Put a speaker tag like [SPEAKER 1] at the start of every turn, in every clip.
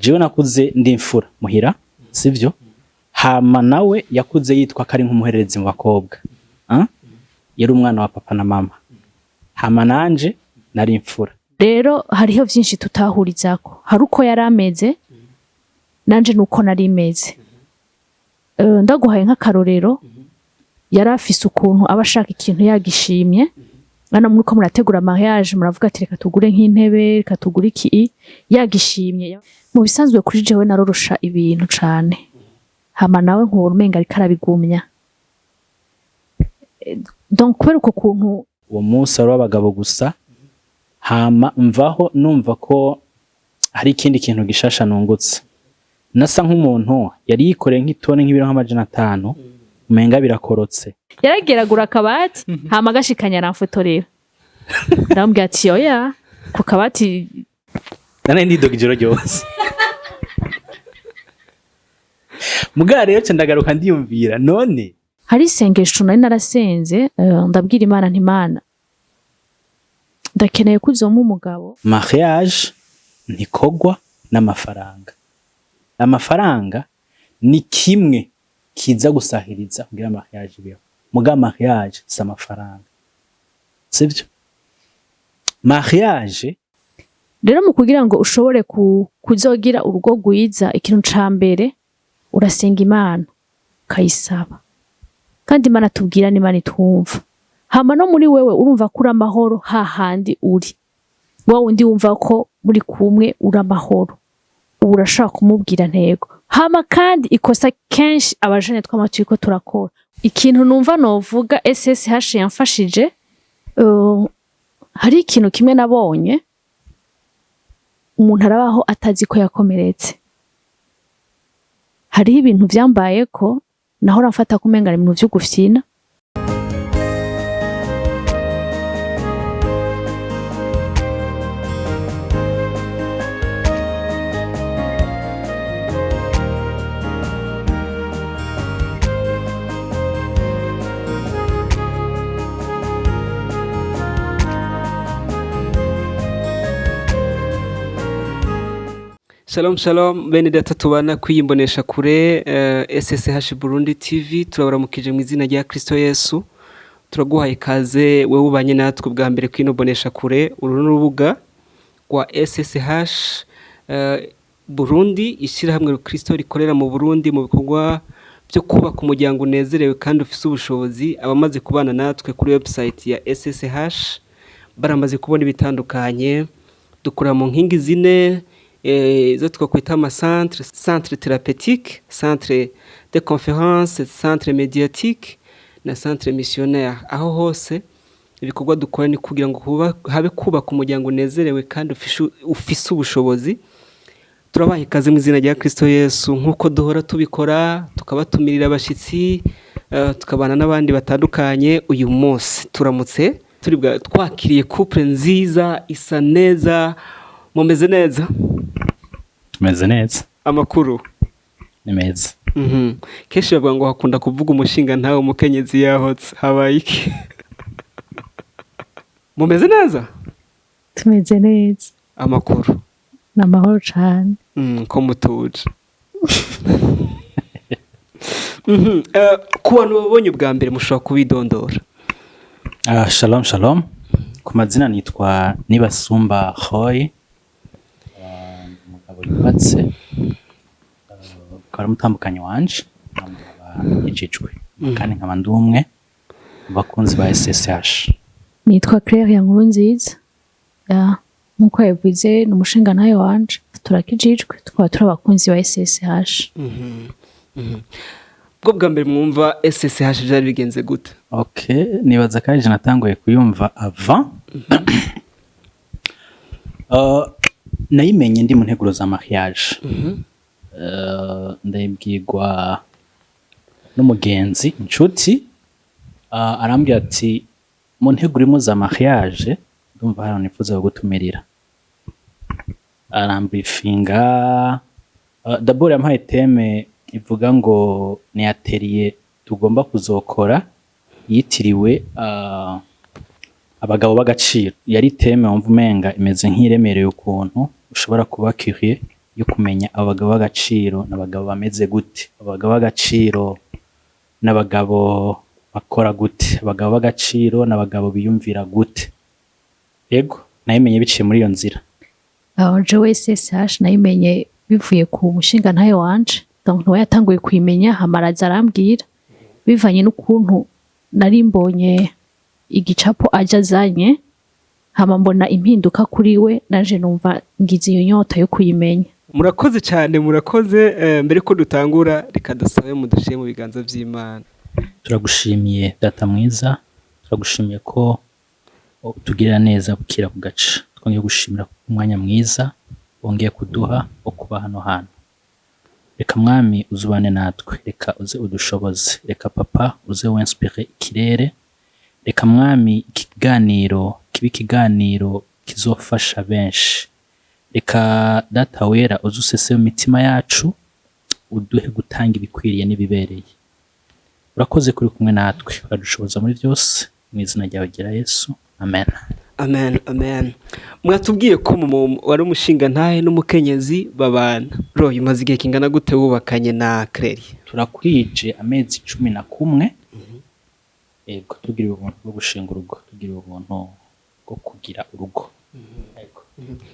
[SPEAKER 1] Jewe nakuze ndi imfura muhira, sivyo? Hama nawe yakuze yitwa ko ari nk'umuhererezi mu bakobwa. Ah? Yari umwana wa papa na mama. Hama nanje nari imfura.
[SPEAKER 2] Rero hariho vyinshi tutahurizako. Hari uko yari ameze, nanje nuko nari meze. Ndaguhaye nk'akarorero, yari afise ukuntu aba ashaka ikintu yagishimye. Hano muriko murategura mariage, muravuga ati reka tugure nk'intebe, reka tugure iki, yagishimye. Mu bisanzwe kuri jewe narorosha ibintu cane, hama nawe nkubona umenga ariko arabigumya. Donc kubera uko kuntu.
[SPEAKER 1] Uwo munsi wari w'abagabo gusa. Hama mvaho numva ko hari ikindi kintu gishasha nungutse. Nasa nk'umuntu yari yikoreye nk'itoni, nk'ibiro nk'amajana 5, umenga birakorotse.
[SPEAKER 2] Yarageragura akabati, hama agashikanya aramfotorera. Ndamubwira ati oya, ku kabati.
[SPEAKER 1] Nane ndidoga ijoro ryose. Mugabo rero ca ndagaruka ndiyumvira none.
[SPEAKER 2] Hari isengesho nari narasenze, ndabwira Imana nti: "Imana, ndakeneye ko uzompa umugabo."
[SPEAKER 1] Mariage ntikogwa n'amafaranga. Amafaranga ni kimwe kiza gusahiriza kugira mariage ibeho, muga mariage si amafaranga, sivyo? Mariage
[SPEAKER 2] Rero mu kugira ngo ushobore kuzogira urugo rwiza, ikintu ca mbere urasenga Imana, ukayisaba. Kandi Imana tubwira n'Imana itwumva. Hama no muri wewe urumva ko uri amahoro hahandi uri wa wundi, wumva ko muri kumwe uri amahoro, ubu urashobora kumubwira ntego. Hama kandi ikosa kenshi abajene twama turiko turakora, ikintu numva novuga SSH yamfashije, hari ikintu kimwe nabonye: umuntu arabaho atazi ko yakomeretse. Hariho ibintu vyambayeko nahora mfata ko umenga ni ibintu vyo gufyina.
[SPEAKER 3] Shalom shalom, bene data tubana kwiyimbonesha kure SSH Burundi TV, turabaramukije mu izina rya Kristo Yesu. Turaguhaye ikaze wewe ubanye natwe bwa mbere kwino bonesha kure. Uru n'urubuga rwa SSH Burundi, ishyirahamwe Kristo rikorera mu Burundi mu bikorwa byo kubaka umuryango unezerewe kandi ufise ubushobozi. Abamaze kubana natwe kuri website ya SSH baramaze kubona ibitandukanye dukora mu nkingi zine, izo twakwita ama centre: centre thérapeutique, centre de conférence, centre médiatique na centre missionnaire. Aho hose ibikorwa dukora ni kugira ngo habe kubaka umuryango unezerewe kandi ufise ubushobozi. Turabaha ikaze mu izina rya Kristo Yesu, nk'uko duhora tubikora, tukabatumirira abashyitsi, tukabana n'abandi batandukanye. Uyu munsi turamutse turi twakiriye couple nziza isa neza. Mumeze neza?
[SPEAKER 1] Tumeze neza.
[SPEAKER 3] Amakuru?
[SPEAKER 1] Ni meza.
[SPEAKER 3] Kenshi bavuga ngo hakunda kuvuga umushinga ntawe umukenyezi yahotse. Habaye iki? Mumeze neza?
[SPEAKER 2] Tumeze neza.
[SPEAKER 3] Amakuru?
[SPEAKER 2] Ni amahoro cane.
[SPEAKER 3] Ko mutuje. Ku bantu babonye ubwa mbere, mushobora kubidondora?
[SPEAKER 1] Ah, shalom shalom. Ku mazina nitwa Nibasumba Roy. Ah, umugabo yubatse, akaba ari umutambukanyi wanje, nkaba nkijijwe kandi nkaba ndi umwe mu bakunzi ba SSH.
[SPEAKER 2] Nitwa Claire Nkurunziza. Ya, nkuko yabivuze, ni umushingantahe wanje, turakijijwe, tukaba turi abakunzi ba SSH.
[SPEAKER 3] Bwo bwa mbere mwumva SSH byari bigenze gute?
[SPEAKER 1] Okay, nibaza ko ari je natanguye kuyumva avant. Nayimenye ndi mu nteguro za mariage. Ndayibwirwa n'umugenzi, inshuti, arambwira ati: "Mu nteguro imwe za mariage ndumva hari abantu nifuza kugutumirira." Arambriefinga. D'abord yampaye thème ivuga ngo ni atelier tugomba kuzokora yitiriwe abagabo b'agaciro. Yari thème wumva umenga imeze nk'iremereye, ukuntu ushobora kuba curieux. Yo kumenya abagabo b'agaciro n'abagabo bameze gute, abagabo b'agaciro n'abagabo bakora gute, abagabo b'agaciro n'abagabo biyumvira gute. Yego, nayimenye biciye muri iyo nzira.
[SPEAKER 2] Aho jewe SSH nayimenye bivuye ku mushinga ntayo wanje, donc niwe yatanguye kuyimenya, hama araza arambwira bivanye n'ukuntu nari mbonye igicapo aje azanye, hama mbona impinduka kuri we, nanje numva ngize iyo nyota yo kuyimenya.
[SPEAKER 3] Murakoze cyane, murakoze. Mbere ko dutangura, reka dusabe mudushyire mu biganza by'Imana.
[SPEAKER 1] Turagushimiye, Data mwiza, turagushimiye ko utugirira neza bukira bugaca. Twongeye gushimira umwanya mwiza wongeye kuduha wo kuba hano hantu. Reka, Mwami, uzubane natwe, reka uze udushoboze, reka, Papa, uze w'inspire ikirere, reka, Mwami, ikiganiro kibe ikiganiro kizofasha benshi. Reka, Data wera, uze usese mu mitima yacu, uduhe gutanga ibikwiriye n'ibibereye. Urakoze kuri kumwe natwe, uradushoboza muri byose, mu izina ryawe ryera Yesu, amen.
[SPEAKER 3] Amen, amen. Mwatubwiye ko wari umushinga ntahe n'umukenyezi babana. Roy, umaze igihe kingana gute wubakanye na Clelia?
[SPEAKER 1] Turakwije amezi 11. Yego, tugiriwe ubuntu bwo gushinga urugo, tugiriwe ubuntu bwo kugira urugo. Yego.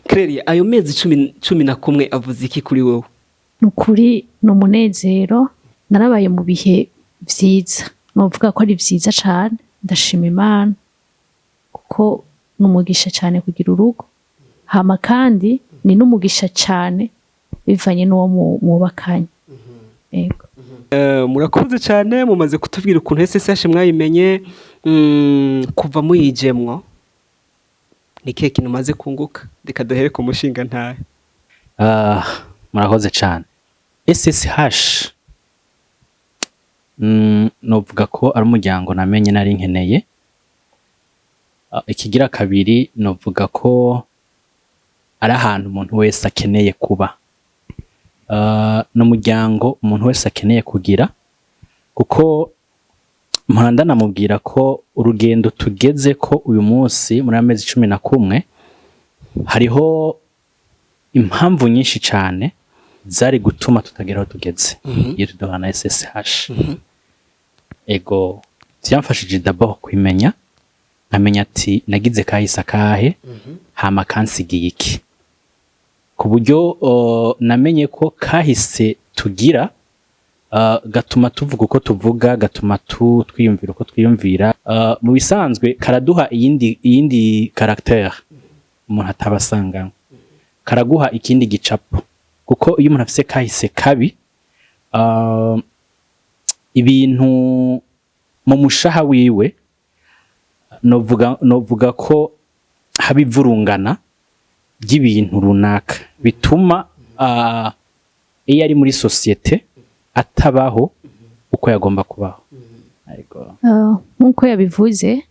[SPEAKER 3] Clelia, ayo mezi 11 avuze iki kuri wowe?
[SPEAKER 2] Ni ukuri ni umunezero, narabaye mu bihe vyiza, novuga ko ari vyiza cane. Ndashima Imana kuko ni umugisha cane kugira urugo, hama kandi ni n'umugisha cane bivanye n'uwo mwubakanye. Yego.
[SPEAKER 3] Murakoze cyane. Mumaze kutubwira ukuntu SSH mwayimenye. Kuva muyijemwo, ni kihe kintu umaze kunguka? Reka duhere ku mushinga ntahe.
[SPEAKER 1] Ah, murakoze cyane. SSH novuga ko ari umuryango namenye nari nkeneye. Ah, ikigira kabiri, novuga ko ari ahantu umuntu wese akeneye kuba. Ah, ni umuryango umuntu wese akeneye kugira, kuko mpora ndanamubwira ko urugendo tugeze ko uyu munsi muri amezi 11, hariho impamvu nyinshi cyane zari gutuma tutagera aho tugeze iyo tudahura na SSH. Ego, vyamfashije d'abord kwimenya, nkamenya ati nagize kahise akahe, hama kansigiye iki, ku buryo namenye ko kahise tugira gatuma tuvuga uko tuvuga, gatuma twiyumvira uko twiyumvira. Mu bisanzwe karaduha iyindi caractère umuntu ataba asanganywe, karaguha ikindi gicapo, kuko iyo umuntu afise kahise kabi, ibintu mu mushaha wiwe, novuga ko haba ivurungana ry'ibintu runaka bituma iyo ari muri société atabaho uko yagomba kubaho. Ariko
[SPEAKER 2] Nk'uko yabivuze,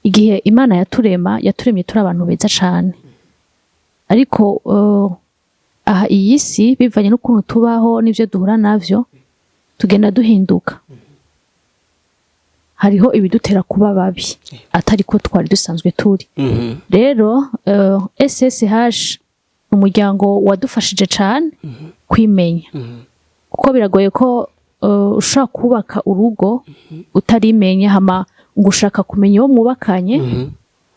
[SPEAKER 2] igihe Imana yaturema, yaturemye turi abantu beza cane, ariko aha iyi si, bivanye n'ukuntu tubaho n'ivyo duhura navyo, tugenda duhinduka. Hariho ibidutera kuba babi atari ko twari dusanzwe turi. Rero SSH umuryango wadufashije cane kwimenya, kuko biragoye ko ushobora kubaka urugo utarimenya, hama ngo ushaka kumenya uwo mwubakanye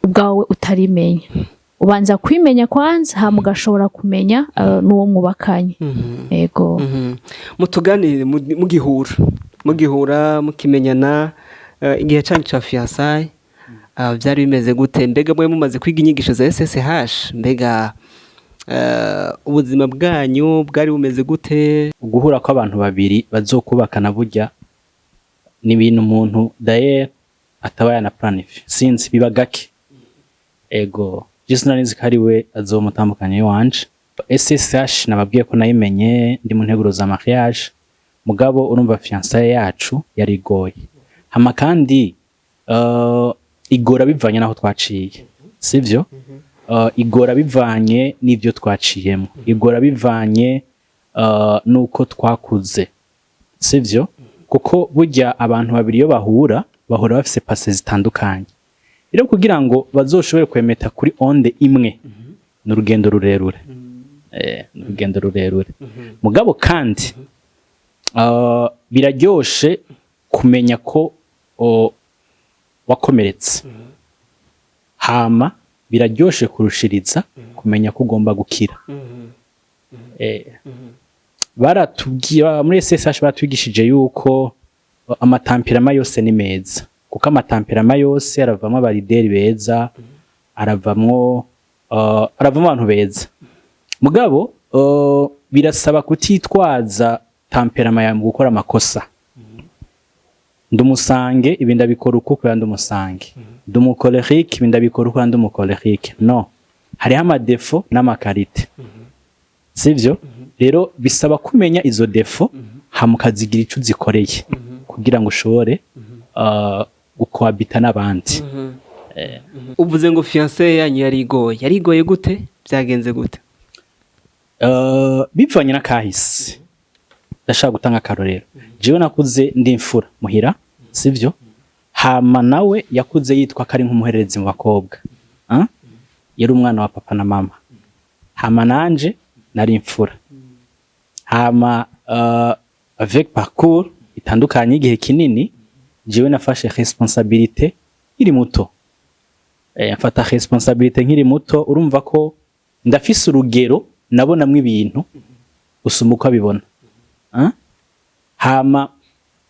[SPEAKER 2] ubwawe utarimenya. Ubanza kwimenya kwanza, hama ugashobora kumenya n'uwo mwubakanye. Yego.
[SPEAKER 3] Mutuganire, mugihura, mukimenyana, igihe cyanyu ca fiançailles, byari bimeze gute? Mbega mwe mumaze kwiga inyigisho za SSH, mbega ubuzima bwanyu bwari bumeze gute?
[SPEAKER 1] Guhura kw'abantu babiri bazokubakana burya ni ibintu umuntu d'ailleurs ataba yanaplanifie, sinzi, biba gake. Ego, je sinari nzi ko ari we azomutandukanya iwanje. SSH nababwiye ko nayimenye ndi mu nteguro za mariage, mugabo urumva fiançailles yacu yari igoye, hama kandi igora bivanye naho twaciye, sivyo? Igora bivanye n'ivyo twaciyemo, igora bivanye nuko twakuze, sivyo? Kuko burya abantu babiri iyo bahura, bahura bafise passé zitandukanye. Rero kugira ngo bazoshobore kwemeta kuri onde imwe ni urugendo rurerure. Ni urugendo rurerure, mugabo kandi biraryoshe kumenya ko wakomeretse, hama biraryoshe kurushiriza kumenya ko ugomba gukira. Baratubwiye muri SSH, batwigishije yuko ama tempérament yose ni meza, kuko ama tempérament yose aravamwo aba leader beza, aravamwo abantu beza. Mugabo birasaba kutitwaza tempérament yawe mu gukora amakosa. Ndi umu sanguin, ibi ndabikora uku kubera ndi umu sanguin. Ndi umu colérique, ibi ndabikora uku kubera ndi umu colérique. No hariho ama défauts n'ama qualités, sivyo? Rero bisaba kumenya izo défauts, hama ukazigira ico uzikoreye kugira ngo ushobore gukohabita n'abandi.
[SPEAKER 3] Uvuze ngo fiancé yanyu yari igoye. Yari igoye gute? Byagenze gute?
[SPEAKER 1] Bivanye n'akahise, ndashaka gutanga akarorero. Jewe nakuze ndi imfura muhira, sivyo? Hama nawe yakuze yitwa ko ari nk'umuhererezi mu bakobwa. Ah? Yari umwana wa papa na mama, hama nanje nari imfura. Hama avec parcours itandukanye y'igihe kinini, jewe nafashe responsabilité nkiri muto. Mfata responsabilité nkiri muto. Urumva ko ndafise urugero nabonamwo ibintu gusumba uko abibona. Ah? Hama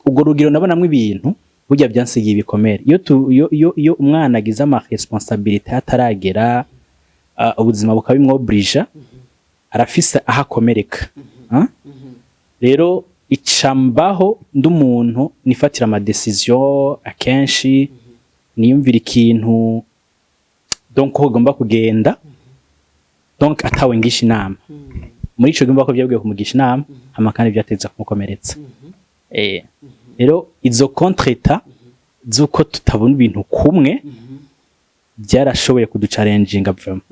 [SPEAKER 1] urwo rugero nabonamwo ibintu burya byansigiye ibikomere. Iyo tu, iyo, iyo, iyo umwana agize ama responsabilité ataragera, ubuzima bukabimwobrija, arafise aho akomereka. Ah? Rero icambaho ndi umuntu nifatira ama décision akenshi, niyumvira ikintu donc ko ugomba kugenda, donc atawe ngisha inama. Muri ico gihe ko byabwiye kumugisha inama, hama kandi byateza kumukomeretsa. Rero izo contretemps z'uko tutabona ibintu kumwe byarashoboye kuduchallenginga vraiment.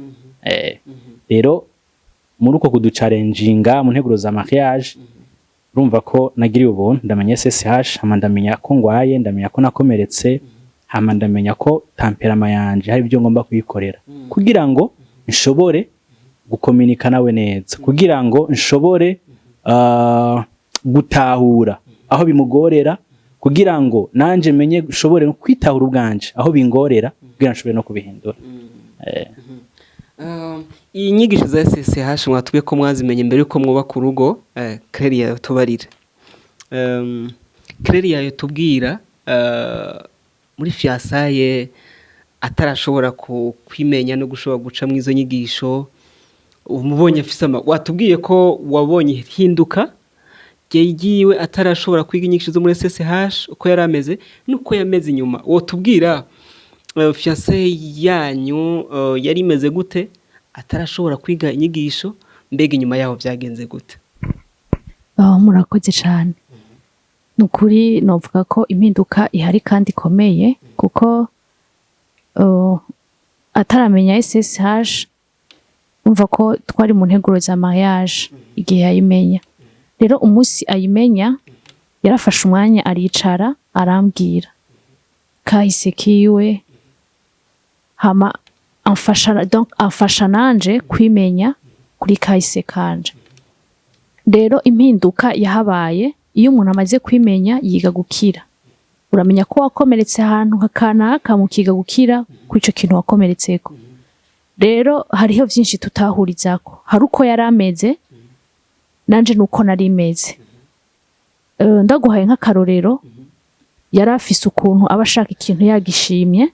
[SPEAKER 1] Rero muri uko kuduchallenginga mu nteguro za mariage, urumva ko nagiriye ubuntu, ndamenya SSH, hama ndamenya ko ngwaye, ndamenya ko nakomeretse, hama ndamenya ko tempérament yanje hari ibyo ngomba kuyikorera kugira ngo nshobore gukominika nawe neza, kugira ngo nshobore gutahura aho bimugorera, kugira ngo nanje menye, nshobore kwitahura ubwanje aho bingorera, kugira nshobore no kubihindura.
[SPEAKER 3] Iyi nyigisho za SSH mwatubwiye ko mwazimenye mbere yuko mwubaka urugo. Claire, tubarire. Claire, tubwira muri fiançailles atarashobora kwimenya no gushobora guca mu izo nyigisho, umubonye afise ama, watubwiye ko wabonye hinduka ryiwe atarashobora kwiga inyigisho zo muri SSH, uko yari ameze nuko yameze inyuma. Wotubwira fiancé yanyu yari imeze gute atarashobora kwiga inyigisho? Mbega inyuma yaho byagenze gute?
[SPEAKER 2] Oh, murakoze cyane. Ni ukuri novuga ko impinduka ihari kandi ikomeye, kuko ataramenya SSH, umva ko twari mu nteguro za mariage igihe yayimenya. Rero umunsi ayimenya, yarafashe umwanya aricara, arambwira kahise kiwe, hama amfasha, donc amfasha nanje kwimenya kuri kahise kanje. Rero impinduka yahabaye, iyo umuntu amaze kwimenya yiga gukira. Uramenya ko wakomeretse ahantu kanaka, mukiga gukira kuri ico kintu wakomeretseko. Rero hariho vyinshi tutahurizako. Hari uko yari ameze, nanje nuko nari meze. Ndaguhaye nk'akarorero, yari afise ukuntu aba ashaka ikintu yagishimye.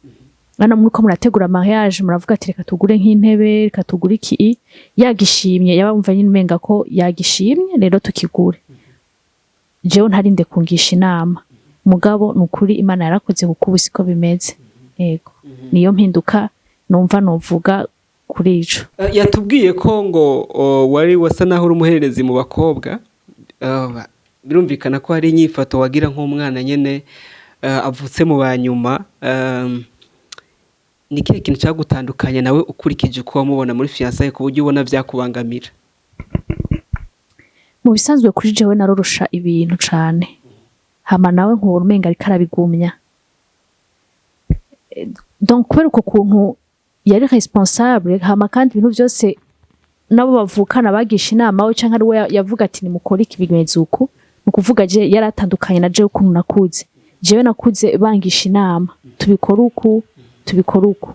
[SPEAKER 2] Mwana, muriko murategura mariage, muravuga ati: "Reka tugure nk'intebe, reka tugure iki." Yagishimye, yaba wumva nyine umenga ko yagishimye, rero tukigure, jewe ntarinde kungisha inama. Mugabo ni ukuri Imana yarakoze, kuko ubu siko bimeze. Yego, niyo mpinduka numva novuga kuri ico.
[SPEAKER 3] Yatubwiye ko ngo wari wasa naho uri umuhererezi mu bakobwa. Birumvikana ko hari inyifato wagira nk'umwana nyene avutse mu banyuma. Ni ikihe kintu cyagutandukanya nawe ukurikije uko wamubona muri fiançailles, ku buryo ubona vyakubangamira?
[SPEAKER 2] Mu bisanzwe kuri jewe narorosha ibintu cane, hama nawe nkubona umenga ariko arabigumya. Donc kubera uko kuntu yari responsable, hama kandi ibintu vyose nabo bavukana bagisha inama we, canke ari we yavuga ati: "Nimukore iki, bimeze uku." Ni ukuvuga je yaratandukanye na jewe ukuntu nakuze. Jewe nakuze bangisha inama, tubikora uku, tubikora uku.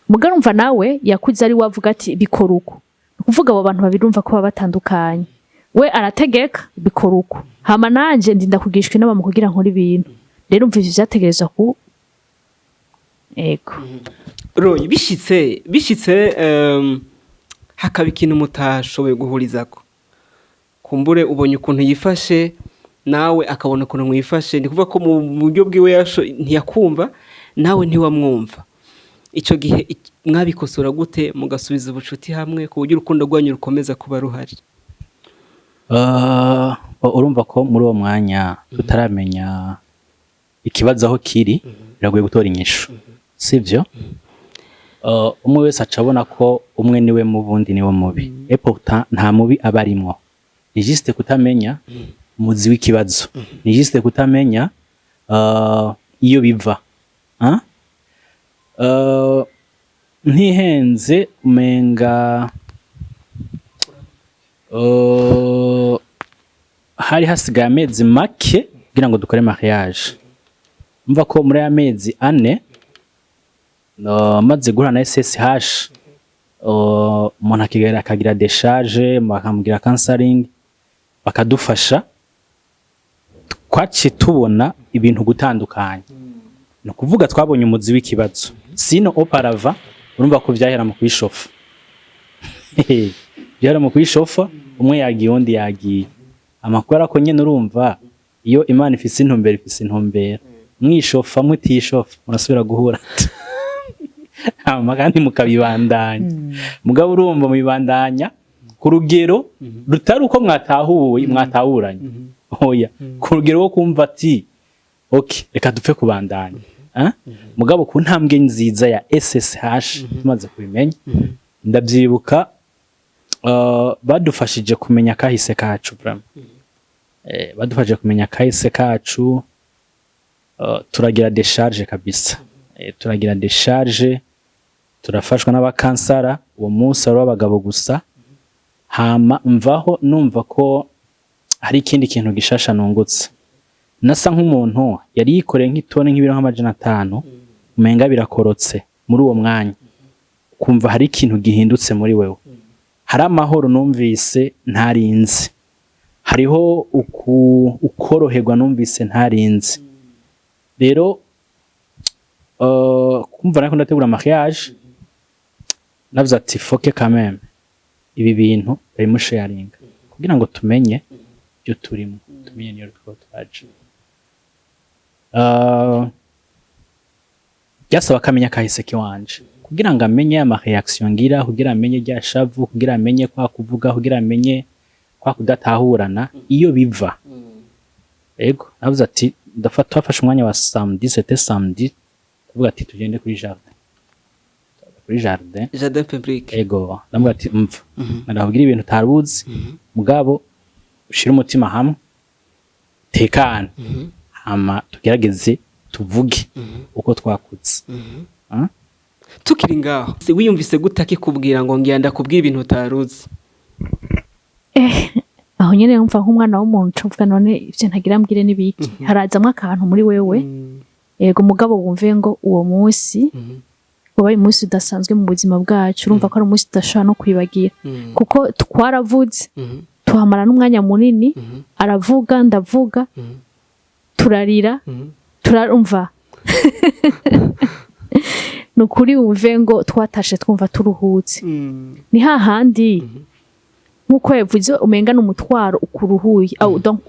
[SPEAKER 2] Muga urumva nawe yakuze ari we avuga ati: "Bikora uku." Ni ukuvuga abo bantu babiri urumva ko baba batandukanye. We arategeka bikora uku, hama nanje ndinda kugishwa inama mu kugira nkore ibintu. Rero umva, ivyo vyategerezwa ku ego.
[SPEAKER 3] Roy, bishitse hakaba ikintu mutashoboye guhurizako, kumbure ubonye ukuntu yifashe, nawe akabona ukuntu mwifashe, ni kuvuga ko mu buryo bwiwe ntiyakumva, nawe ntiwamwumva. Ico gihe mwabikosora gute, mugasubiza ubucuti hamwe ku buryo urukundo rwanyu rukomeza kuba ruhari?
[SPEAKER 1] Urumva ko muri uwo mwanya tutaramenya ikibazo aho kiri, biragoye gutora inyishu, sivyo? Umwe wese aca abona ko umwe niwe mubi, undi niwe mubi. Et pourtant nta mubi aba arimwo, ni juste kutamenya umuzi w'ikibazo, ni juste kutamenya iyo biva. Ah? Ntihenze umenga hari hasigaye amezi make kugira ngo dukore mariage. Umva ko muri aya mezi 4 maze guhura na SSH, umuntu akigera akagira décharge, bakamugira counseling, bakadufasha, twaciye tubona ibintu gutandukanye. Ni ukuvuga twabonye umuzi w'ikibazo. Sinon auparavant urumva ko vyahera mu kwishofa, byahera mu kwishofa, umwe yagiye, uwundi yagiye. Amakuru arako nyene, urumva iyo Imana ifise intumbero, ifise intumbero, mwishofa mutishofa murasubira guhura, hama kandi mukabibandanya. Mugabo urumva mubibandanya ku rugero rutari uko mwatahuye, mwatahuranye, oya, ku rugero wo kumva ati: "Ok, reka dupfe kubandanya." Ah? Mugabo ku ntambwe nziza ya SSH tumaze kubimenya, ndabyibuka badufashije kumenya kahise kacu vraiment. Badufashije kumenya kahise kacu, turagira décharge kabisa. Turagira décharge, turafashwa n'abakansara. Uwo munsi wari w'abagabo gusa. Hama mvaho numva ko hari ikindi kintu gishasha nungutse. Nasa nk'umuntu yari yikoreye nk'itoni, nk'ibiro nk'amajana 5, umenga birakorotse muri uwo mwanya. Kumva hari ikintu gihindutse muri wewe, hari amahoro numvise ntarinzi, hariho ukoroherwa numvise ntarinzi. Rero kumva nariko ndategura mariage, navuze ati: "Faut que quand même ibi bintu ndabimusharinga kugira ngo tumenye ibyo turimo, tumenye niyo turiko turaja." Byasaba ko amenya kahise kiwanje kugira ngo amenye ama réaction ngira, kugira amenye rya shavu, kugira amenye kwa kuvuga, kugira amenye kwa kudatahurana iyo biva. Ego, navuze ati ndafata, twafashe umwanya wa samedi, c'était samedi, ndavuga ati tugende kuri jardin, kuri jardin.
[SPEAKER 3] Jardin public.
[SPEAKER 1] Ego, ndavuga ati: "Mva ndakubwira ibintu utaruzi, mugabo ushire umutima hamwe, tekane, hama tugerageze tuvuge uko twakutse." Ah?
[SPEAKER 3] Tukiri ngaho, se wiyumvise gute akikubwira ngo ngira ndakubwira ibintu utaruzi?
[SPEAKER 2] Aho nyene wumva nk'umwana w'umuntu, uca uvuga: "None ivyo ntagira mbwire n'ibiki?" Harazamwo akantu muri wewe. Yego, mugabo wumve ngo uwo munsi wabaye umunsi udasanzwe mu buzima bwacu. Urumva ko ari umunsi tudashobora no kwibagira, kuko twaravuze, tuhamara n'umwanya munini, aravuga, ndavuga, turarira, turarumva. Ni ukuri, wumve ngo twatashe twumva turuhutse. Ni hahandi nk'uko yavuze, umenga ni umutwaro ukuruhuye, donc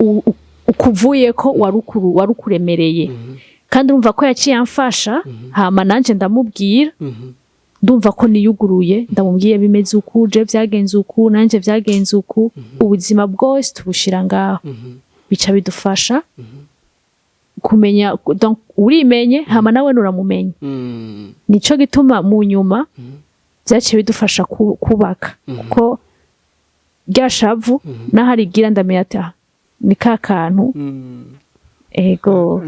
[SPEAKER 2] ukuvuyeko wari ukuremereye. Kandi urumva ko yaciye amfasha, hama nanje ndamubwira, ndumva ko niyuguruye, ndamubwiye bimeze uku, je vyagenze uku, nanje vyagenze uku, ubuzima bwose tubushira ngaho. Bica bidufasha kumenya, donc urimenye, hama nawe nuramumenye. Nico gituma mu nyuma vyaciye bidufasha kubaka, kuko rya shavu naho arigira, ndamenya ati: "Ah, ni ka kantu." Ego.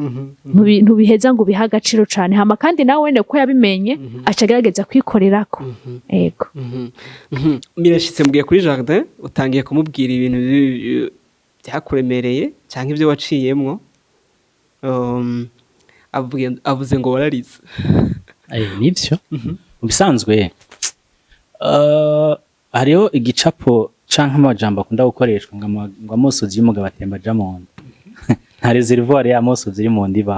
[SPEAKER 2] Ntubiheza ngo ubihe agaciro cane. Hama kandi nawe wene ko yabimenye, aca agerageza kwikorerako. Ego.
[SPEAKER 3] Mirashitse mugiye kuri jardin, utangiye kumubwira ibintu byakuremereye cyangwa ibyo waciyemwo. Avuze ngo wararize.
[SPEAKER 1] Nivyo, mu bisanzwe hariho igicapo canke amajambo akunda gukoreshwa ngo amosozi y'umugabo atemba aja mu nda. Nta réservoir y'amosozi iri mu nda iba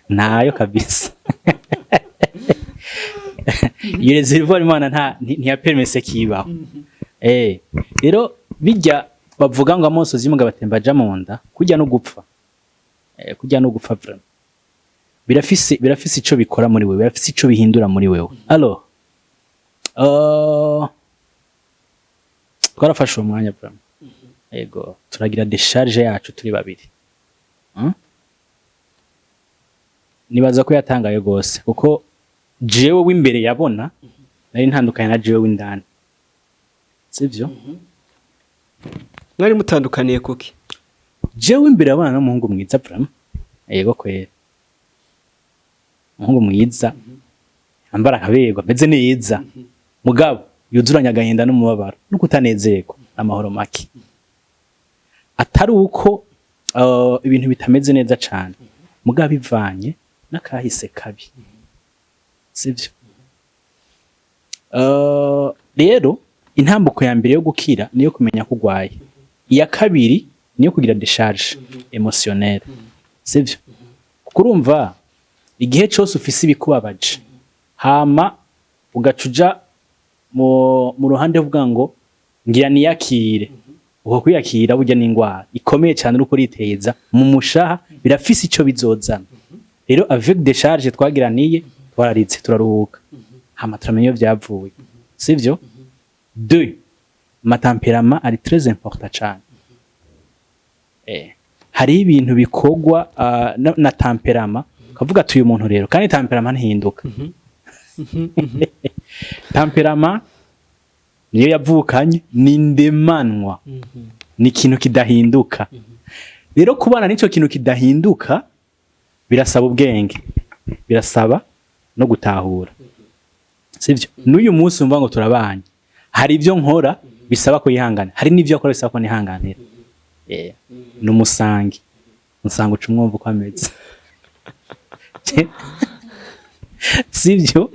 [SPEAKER 1] ntayo kabisa. Iyo réservoir Imana nta ntiyapermise kibaho. Rero bijya bavuga ngo amosozi y'umugabo atemba aja mu nda, kurya no gupfa, kurya no gupfa vraiment birafise ico bikora muri wewe, birafise ico bihindura muri wewe. Alors twarafashe uwo mwanya vraiment, ego, turagira décharge yacu turi babiri. Nibaza ko yatangaye gose, kuko jewe w'imbere yabona nari ntandukanye na jewe w'indani, sivyo?
[SPEAKER 3] Mwari mutandukaniye kuki?
[SPEAKER 1] Jewe w'imbere yabona n'umuhungu mwiza vraiment, yego kwera, umuhungu mwiza yambara akaberwa, ameze neza, mugabo yuzuranye agahinda n'umubabaro no kutanezerwa n'amahoro make. Atari uko ibintu bitameze neza cane, mugabo bivanye n'akahise kabi, sivyo? Rero intambuko ya mbere yo gukira niyo kumenya ko urwaye, iya kabiri niyo kugira décharge émotionnelle, sivyo? Kuko urumva igihe cose ufise ibikubabaje, hama ugaca uja mu ruhande uvuga ngo ngira niyakire, uko kwiyakira burya n'ingwara ikomeye cyane uriko uriteza mu mushaha, birafise ico bizozana. Rero avec décharge twagiraniye, twararitse, turaruhuka, hama turamenya iyo vyavuye, sivyo? Deux, ma tempérament ari très important cane. Hariho ibintu bikorwa na tempérament, ukavuga ati uyu muntu rero, kandi tempérament ntihinduka. Tempérament niyo yavukanye, ni ndemanwa, ni ikintu kidahinduka. Rero kubana n'ico kintu kidahinduka birasaba ubwenge, birasaba no gutahura, sivyo? N'uyu munsi umva ngo turabanye, hari ibyo nkora bisaba ko yihangana, hari n'ibyo akora bisaba ko nihanganira. Ni umusangi, umusanga uca umwumva uko ameze, sivyo?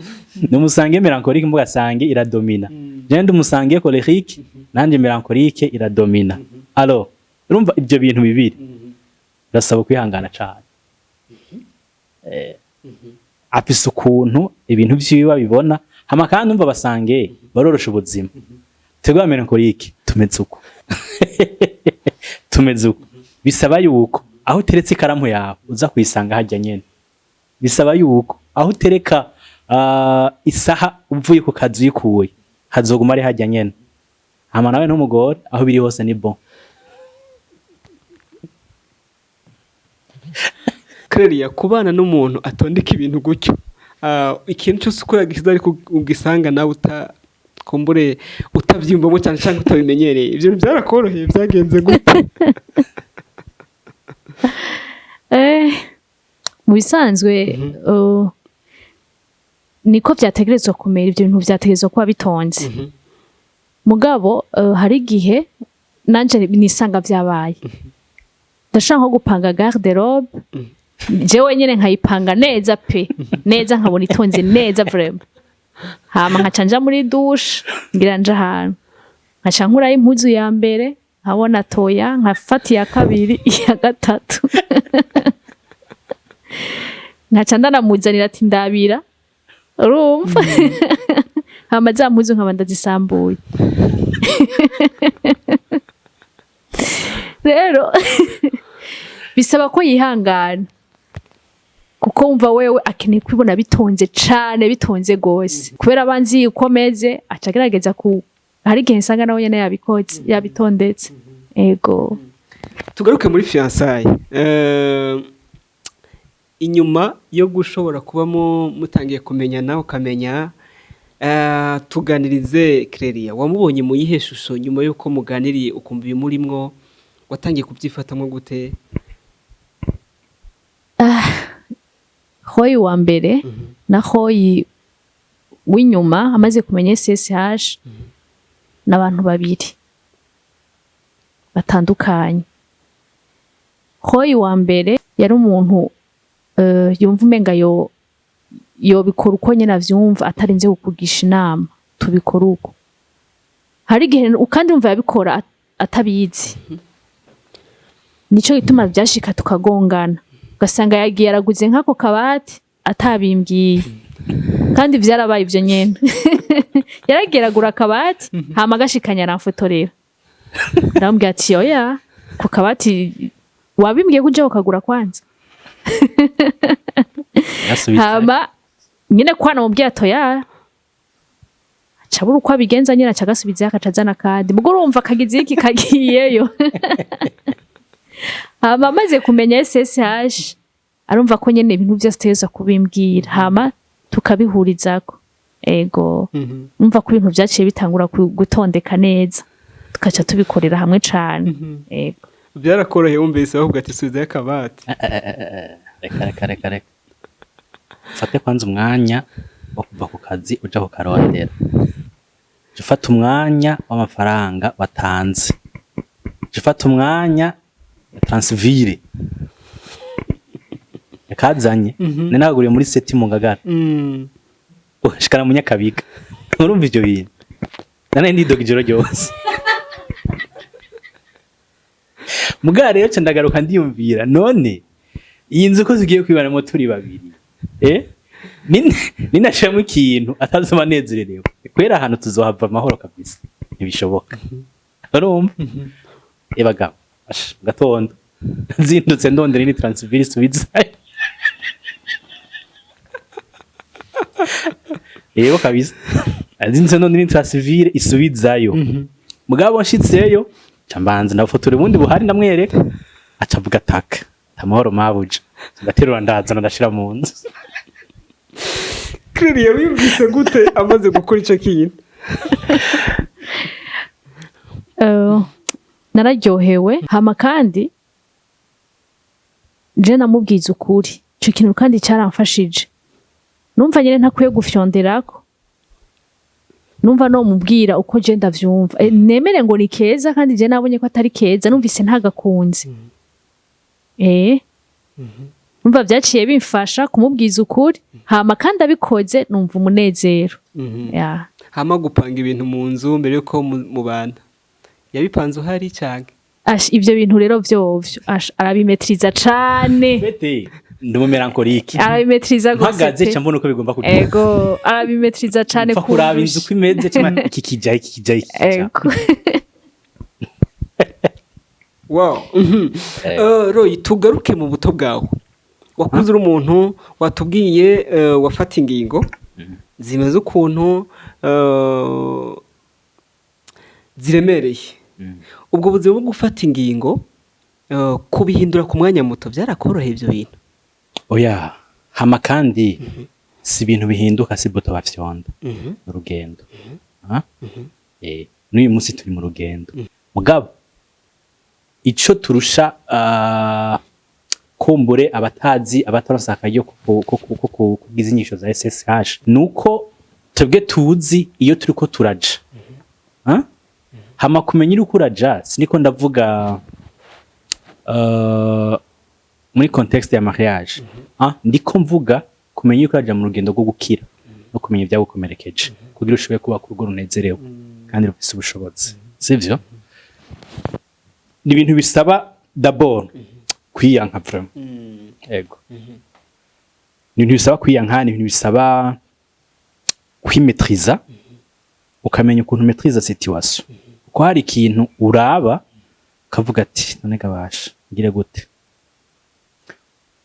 [SPEAKER 1] Ni umusanguin mélancolique, mvuga sanguin iradomina. Je ndi umusanguin colérique, nanje mélancolique iradomina. Alors urumva ibyo bintu bibiri birasaba kwihangana cane. Afise ukuntu ibintu vyiwe abibona, hama kandi umva basanguins barorosha ubuzima. Twebwe mélancolique tumeze uko, tumeze uko. Bisaba yuko aho uteretse ikaramu yawe uza kuyisanga hajya nyene, bisaba yuko aho utereka isaha uvuye ku kazi uyikuye hazoguma ari hajya nyene. Hama nawe ntumugore, aho biri hose ni bon.
[SPEAKER 3] Clelia, kubana n'umuntu atondeka ibintu gutyo, ikintu cyose uko yagishyize ariko ugisanga nawe uta kumbure utabyiyumvamo cyane cyangwa utabimenyereye, ibyo bintu byarakoroheye? Byagenze gute?
[SPEAKER 2] Mu bisanzwe niko vyategerezwa kumera, ivyo bintu vyategerezwa kuba bitonze. Mugabo hari igihe nanje nisanga vyabaye, ndashaka nko gupanga garde robe jewe nyene, nkayipanga neza pe, neza, nkabona itonze neza vraiment. Hama nkaca nja muri douche, ngira nja ahantu, nkaca nkurayo impuzu ya mbere, nkabona toya, nkafata iya kabiri, iya gatatu, nkaca ndanamuzanira ati ndabira, urumva? Hama za mpuzu nkaba ndazisambuye. Rero bisaba ko yihangana, kuko wumva wewe akeneye kwibona bitonze cane, bitonze gose, kubera abanzi uko ameze, aca agerageza ku hari igihe nsanga nawe nyene yabikoze, yabitondetse. Ego.
[SPEAKER 3] Tugaruke muri fiançailles. Inyuma yo gushobora kuba mutangiye kumenyana, ukamenya, tuganirize Clelia, wamubonye mu yihe shusho nyuma y'uko muganiriye, ukumva ibimurimwo? Watangiye kubyifatamo gute?
[SPEAKER 2] Roy wa mbere na Roy w'inyuma amaze kumenya SSH n'abantu babiri batandukanye. Roy wa mbere yari umuntu yumva umenga yo yobikora uko nyene avyumva, atarinze kukugisha inama, tubikora uko. Hari igihe kandi umva yabikora atabizi, nico gituma vyashika tukagongana, ugasanga yagiye araguze nk'ako kabati atabimbwiye. Kandi vyarabaye ivyo nyene, yaragiye aragura akabati, hama agashikanya aramfotorera. Ndamubwira ati: "Oya, ku kabati wabimbwiye ko uje ukagura kwanza."
[SPEAKER 1] Yasubitse.
[SPEAKER 2] Hama nyine kwana mubwiye ati oya, aca abura uko abigenza nyine, aca agasubizayo, akaca azana akandi. Mugo urumva kagize iki kagiyeyo. Hama amaze kumenya SSH, arumva ko nyene ibintu vyose ategerezwa kubimbwira, hama tukabihurizako. Ego, numva ko ibintu vyaciye bitangura gutondeka neza, tukaca tubikorera hamwe cane. Ego.
[SPEAKER 3] Byarakoroheye wumvise bavuga ati subizayo akabati?
[SPEAKER 1] Reka, reka, reka, reka. Ufate kwanza umwanya wo kuva ku kazi uja kukarondera. Jya ufata umwanya w'amafaranga watanze, jya ufata umwanya ya transvire yakazanye. Nari naguriye muri seti mu Ngagara, ugashikana mu Nyakabiga. Urumva ivyo bintu, nane ndidoga ijoro ryose. Mugabo rero ca ndagaruka ndiyumvira: none iyi nzu ko tugiye kwibanamo turi babiri, ninashiramo ikintu atazoba anezererewe, kubera ahantu tuzohava amahoro kabisa, ntibishoboka. Urumva, ebagabo, asha, mu gatondo nzindutse ndondera indi transvire isubizayo. Yego kabisa, nzindutse ndondera indi transvire isubizayo. Mugabo nshitseyo, ca mbanza ndafotora ubundi buhari, ndamwereka, aca avuga taka amahoro mabuja. Ndaterura, ndazana, ndashira mu nzu.
[SPEAKER 3] Claire, wumvise gute amaze gukora ico kintu?
[SPEAKER 2] Nararyohewe. Hama kandi je namubwiza ukuri, ico kintu kandi caramfashije. Numva nyene ntakwiye gufyonderako, numva no mubwira uko je ndavyumva. Nemere ngo ni keza, kandi je nabonye ko atari keza, numvise ntagakunze. Numva vyaciye bimfasha kumubwiza ukuri, hama kandi abikoze numva umunezero. Ya.
[SPEAKER 3] Hama gupanga ibintu mu nzu mbere yuko mubana, yabipanze uhari canke?
[SPEAKER 2] Ash, ivyo bintu rero vyovyo, ash, arabimetriza cane.
[SPEAKER 1] Bete ndi umumélancolique.
[SPEAKER 2] Arabimetriza gose
[SPEAKER 1] Mpagaze
[SPEAKER 2] pe.
[SPEAKER 1] ca mbona uko bigomba kugenda.
[SPEAKER 2] Ego, arabimetriza cane.
[SPEAKER 1] Mpfa kuraba inzu uko imeze, cuma iki kija, iki kija, iki kija.
[SPEAKER 2] Ego.
[SPEAKER 3] Wow. Roy, tugaruke mu buto bwawe. Wakuze uri umuntu watubwiye wafata ingingo zimeze ukuntu ziremereye. Ubwo buzima bwo gufata ingingo, kubihindura ku mwanya muto, byarakoroheye ibyo bintu?
[SPEAKER 1] Oya. Hama kandi si ibintu bihinduka, si bouton bafyonda, urugendo. Ah? N'uyu munsi turi mu rugendo. Mugabo ico turusha, kumbure abatazi, abataronse akaryo ko kubwiza inyigisho za SSH, nuko twebwe tuzi iyo turiko turaja. Ah? Hama kumenya uriko uraja, siniko ndavuga muri contexte ya mariage. Ah, ndiko mvuga kumenya uriko uraja mu rugendo rwo gukira no kumenya ibyagukomerekeje kugira ushobore kuba ku rugo runezerewe kandi rufise ubushobozi, sivyo? Ni ibintu bisaba d'abord kwiyanka vraiment. Ego, ni ibintu bisaba kwiyanka, ni ibintu bisaba kwimetriza, ukamenya ukuntu maîtriza situation, kuko hari ikintu uraba ukavuga ati: "None gabasha ngire gute?"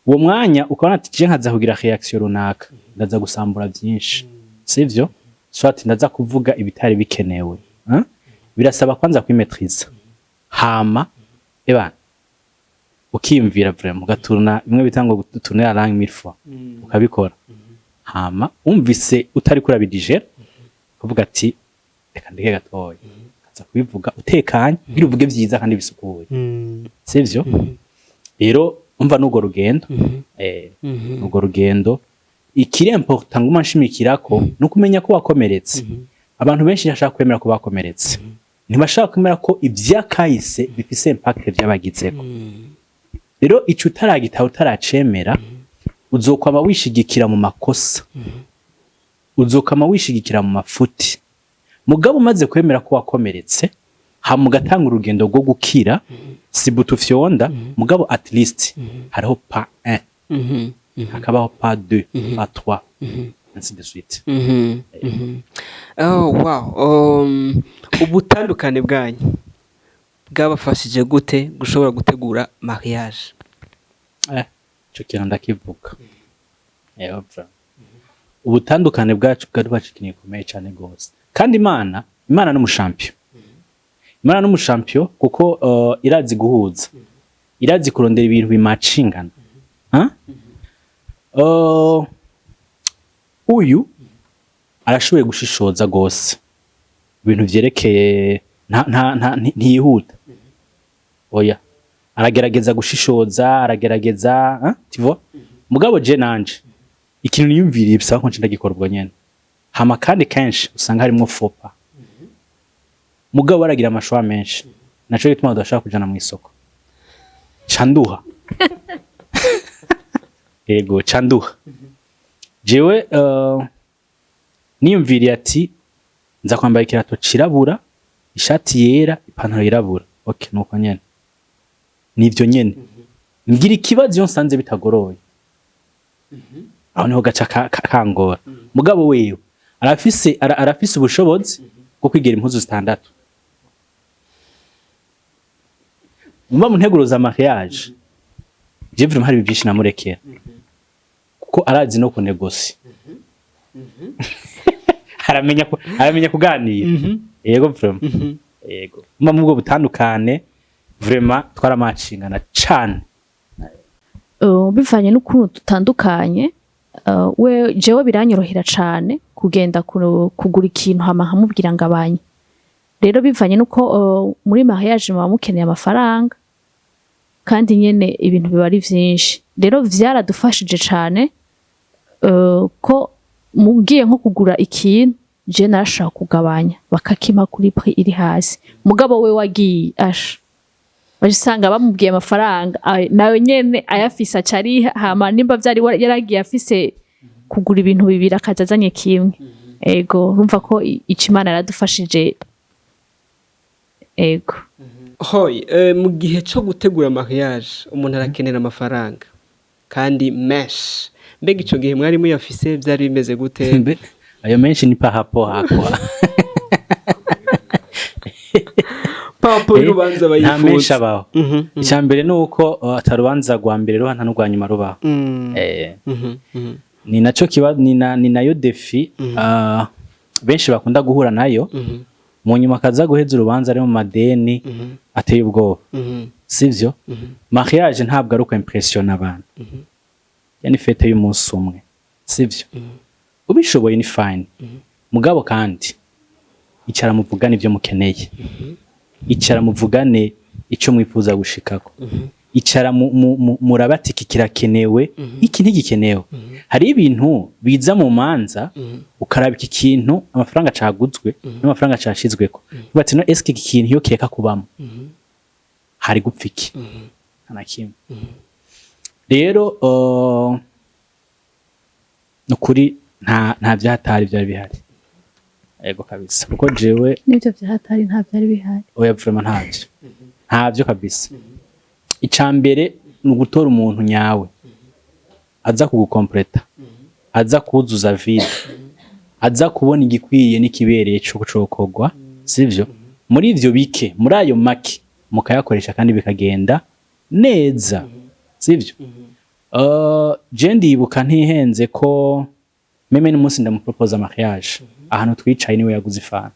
[SPEAKER 1] Uwo mwanya ukabona ati: "Je nkaza kugira réaction runaka, ndaza gusambura byinshi, sivyo? Soit ndaza kuvuga ibitari bikenewe." Hein? Birasaba kwanza kwimetriza, hama ebana ukiyumvira vraiment, ugaturuna bimwe bita ngo tourner la langue mille fois, ukabikora. Hama umvise utari kurabidigera, ukavuga ati: "Reka ndeke gatoya." Ukaza kubivuga utekanye kugira uvuge vyiza kandi bisukuye, sivyo? Rero Umva, n'urwo rugendo, urwo rugendo, ikiri important nguma nshimikirako ni ukumenya ko wakomeretse. Abantu benshi ntibashaka kwemera ko bakomeretse, ntibashaka kwemera ko ivyakahise bifise impact vyabagizeko. Rero ico utaragitaha, utaracemera, uzokwama wishigikira mu makosa, uzokwama wishigikira mu mafuti. Mugabo umaze kwemera ko wakomeretse, hama ugatanga urugendo rwo gukira, si buto ufyonda, mugabo at least hariho pas 1, hakabaho pas 2, pas 3, ainsi de suite.
[SPEAKER 3] Oh, wow. Ubutandukane bwanyu bwabafashije gute gushobora gutegura mariage?
[SPEAKER 1] Ico kintu ndakivuga. Yego, vraiment. Ubutandukane bwacu bwari bwacu ikintu gikomeye cyane gose. Kandi Imana n'umushampiyo, Imana n'umushampiyo, kuko irazi guhuza, irazi kurondera ibintu bimacingana. Ha? Uyu arashoboye gushishoza gose ibintu vyerekeye, nta nta nta ntiyihuta, oya, aragerageza gushishoza, aragerageza, hein, tu vois. Mugabo je nanje ikintu niyumviriye bisaba ko nce ndagikora ubwo nyene. Hama kandi kenshi usanga harimwo faux pas, mugabo aragira ama choix menshi, naco gituma tudashaka kujana mu isoko. Canduha, yego, canduha. Jewe niyumviriye ati nza kwambara ikirato cirabura, ishati yera, ipantaro yirabura. Okay, nuko nyene nivyo nyene ngira ikibazo iyo nsanze bitagoroye, aho niho gaca kangora. Mugabo wewe arafise ubushobozi bwo kwigira impuzu zitandatu. Mba mu nteguro za mariage, je vraiment hari byinshi namurekera, kuko arazi no kunegosi, aramenya kuganira. Yego, vraiment, yego. Mba mu bwo butandukane, vraiment twaramacingana cane.
[SPEAKER 2] Bivanye n'ukuntu dutandukanye, we jewe biranyorohera cane kugenda kugura ikintu, hama nkamubwira ngabanye. Rero bivanye n'uko muri mariage muba mukeneye amafaranga, kandi nyene ibintu biba ari vyinshi, rero vyaradufashije cane ko mugiye nko kugura ikintu, je narashaka kugabanya bakakimpa kuri prix iri hasi. Mugabo we wagiye asha usanga bamubwiye amafaranga, nawe nyene ayafise aca ariha. Hama nimba vyari yaragiye afise kugura ibintu bibiri, akaza azanye kimwe. Ego, urumva ko ico Imana yaradufashije, ego.
[SPEAKER 3] Hoy, mu gihe cyo gutegura mariage umuntu arakenera amafaranga kandi menshi. Mbega ico gihe mwari muyafise? Byari bimeze gute?
[SPEAKER 1] Mbe, ayo menshi ni par rapport à quoi?
[SPEAKER 3] Papo y'urubanza
[SPEAKER 1] Nta menshi
[SPEAKER 3] bayifuza.
[SPEAKER 1] abaho. Icya mbere ni uko atarubanza rwa mbere ruba, nta n'urwa nyuma rubaho. Ni naco kiba, ni nayo défi benshi bakunda guhura nayo, mu nyuma akaza guheza urubanza ari mu madeni ateye ubwoba. Sivyo? Mariage ntabwo ari uko impressiona abantu, yani fête y'umunsi umwe, sivyo? Ubishoboye ni fine, mugabo kandi icara muvugane ivyo mukeneye, icara muvugane ico mwifuza gushikako, icara murabe ati iki kirakenewe, iki ntigikenewe. Hari ibintu biza mu manza, ukaraba iki kintu amafaranga caguzwe n'amafaranga cashizweko, bati no eske iki kintu iyo kireka kubamo hari gupfa iki? Nta na kimwe. Rero nukuri nta vyahatari vyari bihari. Ego kabisa, kuko jewe
[SPEAKER 2] N'ivyo vyahatari nta vyari bihari.
[SPEAKER 1] Oya, vraiment ntavyo, ntavyo kabisa. Ica mbere ni ugutora umuntu nyawe aza kugukompleta, aza kuzuza vide, aza kubona igikwiye n'ikibereye co cokorwa, sivyo? Muri ivyo bike, muri ayo make, mukayakoresha kandi bikagenda neza, sivyo? Je ndibuka ntihenze ko même n'umunsi ndamuproposa mariage, ahantu twicaye niwe yaguze ifanta.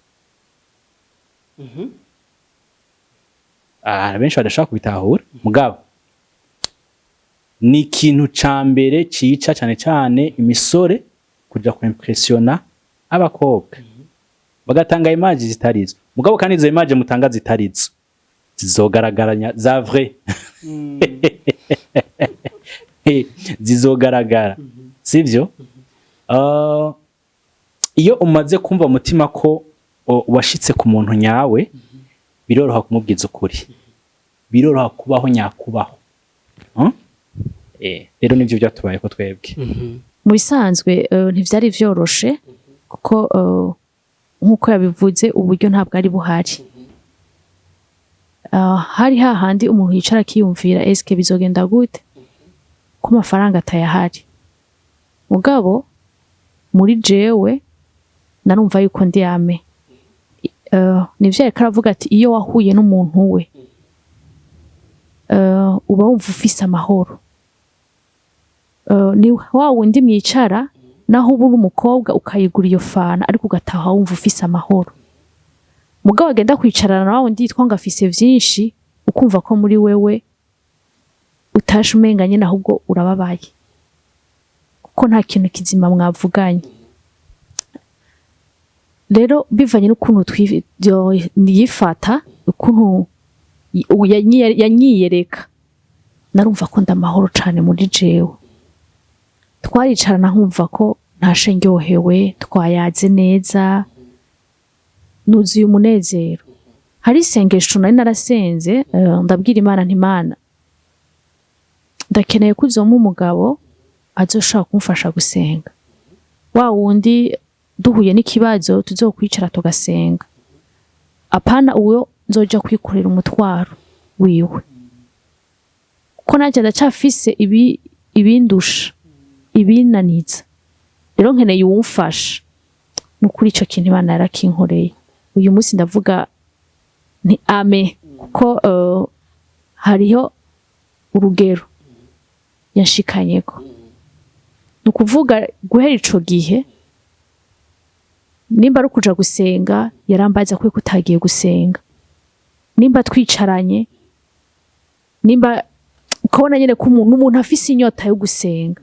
[SPEAKER 1] Ah, benshi badashaka kubitahura, mugabo ni ikintu ca mbere cica cane cane imisore kuja kuimpressiona abakobwa, bagatanga image zitarizo. Mugabo kandi izo image mutanga zitarizo zizogaragaranya za vrai. Zizogaragara, sivyo? Iyo umaze kumva umutima ko washitse ku muntu nyawe, biroroha kumubwiza ukuri, biroroha kubaho nyakubaho. Rero nivyo byatubaye ko twebwe.
[SPEAKER 2] Mu bisanzwe ntivyari vyoroshe kuko nk'uko yabivuze, uburyo ntabwo ari buhari. Hari hahandi umuntu yicara akiyumvira: eske bizogenda gute ko amafaranga atayahari? Mugabo muri jewe narumva yuko ndi ame. Nivyo yariko aravuga ati iyo wahuye n'umuntu we, uba wumva ufise amahoro. Ni wa wundi mwicara, naho uba uri umukobwa ukayigura iyo fanta, ariko ugataha wumva ufise amahoro. Mugabo agenda kwicarana na wa wundi yitwa ngo afise vyinshi, ukumva ko muri wewe utashe umenga nyene ahubwo urababaye, kuko nta kintu kizima mwavuganye. Rero bivanye n'ukuntu yifata, ukuntu yanyiyereka, narumva ko ndamahoro cane muri jewe. Twaricarana nkumva ko ntashe ndyohewe, twayaze neza, nuzuye umunezero. Hari isengesho nari narasenze, ndabwira Imana nti: "Imana, ndakeneye ko uzompa umugabo azoshobora kumfasha gusenga, wa wundi duhuye n'ikibazo tuzokwicara tugasenga, apana uwo nzoja kwikorera umutwaro wiwe, kuko nanjye ndacafise ibi ibindusha, ibinaniza. Rero nkeneye uwumfasha." Nukuri ico kintu Imana yarakinkoreye. Uyu munsi ndavuga nti ame, kuko hariho urugero yanshikanyeko. Ni ukuvuga guhera ico gihe, nimba ari ukuja gusenga, yarambaza ko utagiye gusenga, nimba twicaranye, nimba ukabona nyene ko umuntu afise inyota yo gusenga,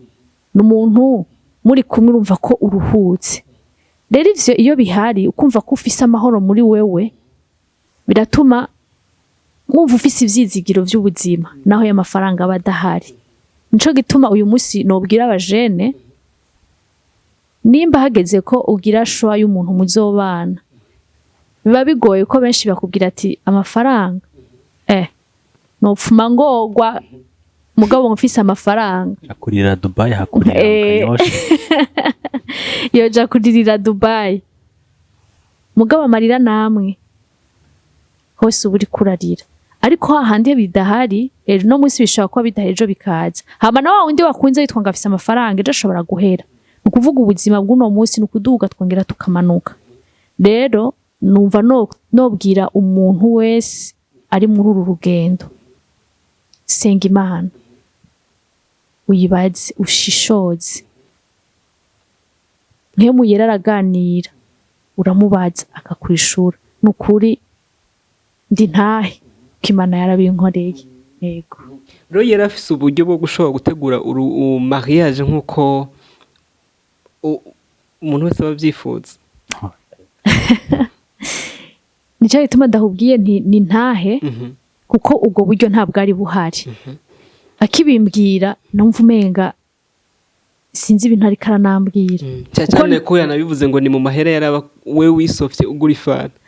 [SPEAKER 2] ni umuntu muri kumwe urumva ko uruhutse. Rero ivyo iyo bihari, ukumva ko ufise amahoro muri wewe, biratuma wumva ufise ivyizigiro vy'ubuzima naho y'amafaranga aba adahari. Nico gituma uyu munsi nobwira abajene: nimba hageze ko ugira choix y'umuntu muzobana, biba bigoye ko benshi bakubwira ati amafaranga, nopfuma ngorwa mugabo mfise amafaranga.
[SPEAKER 1] Hakurira Dubai, hakurira mu Kanyosha.
[SPEAKER 2] Yoja kuririra Dubai, mugabo amarira namwe hose uba uriko urarira. Ariko hahandi bidahari, ejo no munsi bishobora kuba bidahari, ejo bikaza. Hama na wa wundi wakunze witwa ngo afise amafaranga, ejo ashobora guhera. Ni ukuvuga ubuzima bw'uno munsi ni ukuduga twongera tukamanuka. Rero numva nobwira umuntu wese ari muri uru rugendo: senga Imana, uyibaze, ushishoze. Mpwemu Yera araganira, uramubaza akakwishura. Ni ukuri ndi ntahe ko Imana yarabinkoreye, yego.
[SPEAKER 3] Rero yari afise uburyo bwo gushobora gutegura mariage nk'uko umuntu wese aba avyifuza?
[SPEAKER 2] Nico gituma ndahubwiye nti ni ntahe, kuko ubwo buryo ntabwo ari buhari. Akibimbwira numva umenga sinzi ibintu ariko aranambwira.
[SPEAKER 3] Cyane cyane ko yanabivuze ngo ni mu mahera yaraba we wisofye ugura ifanta.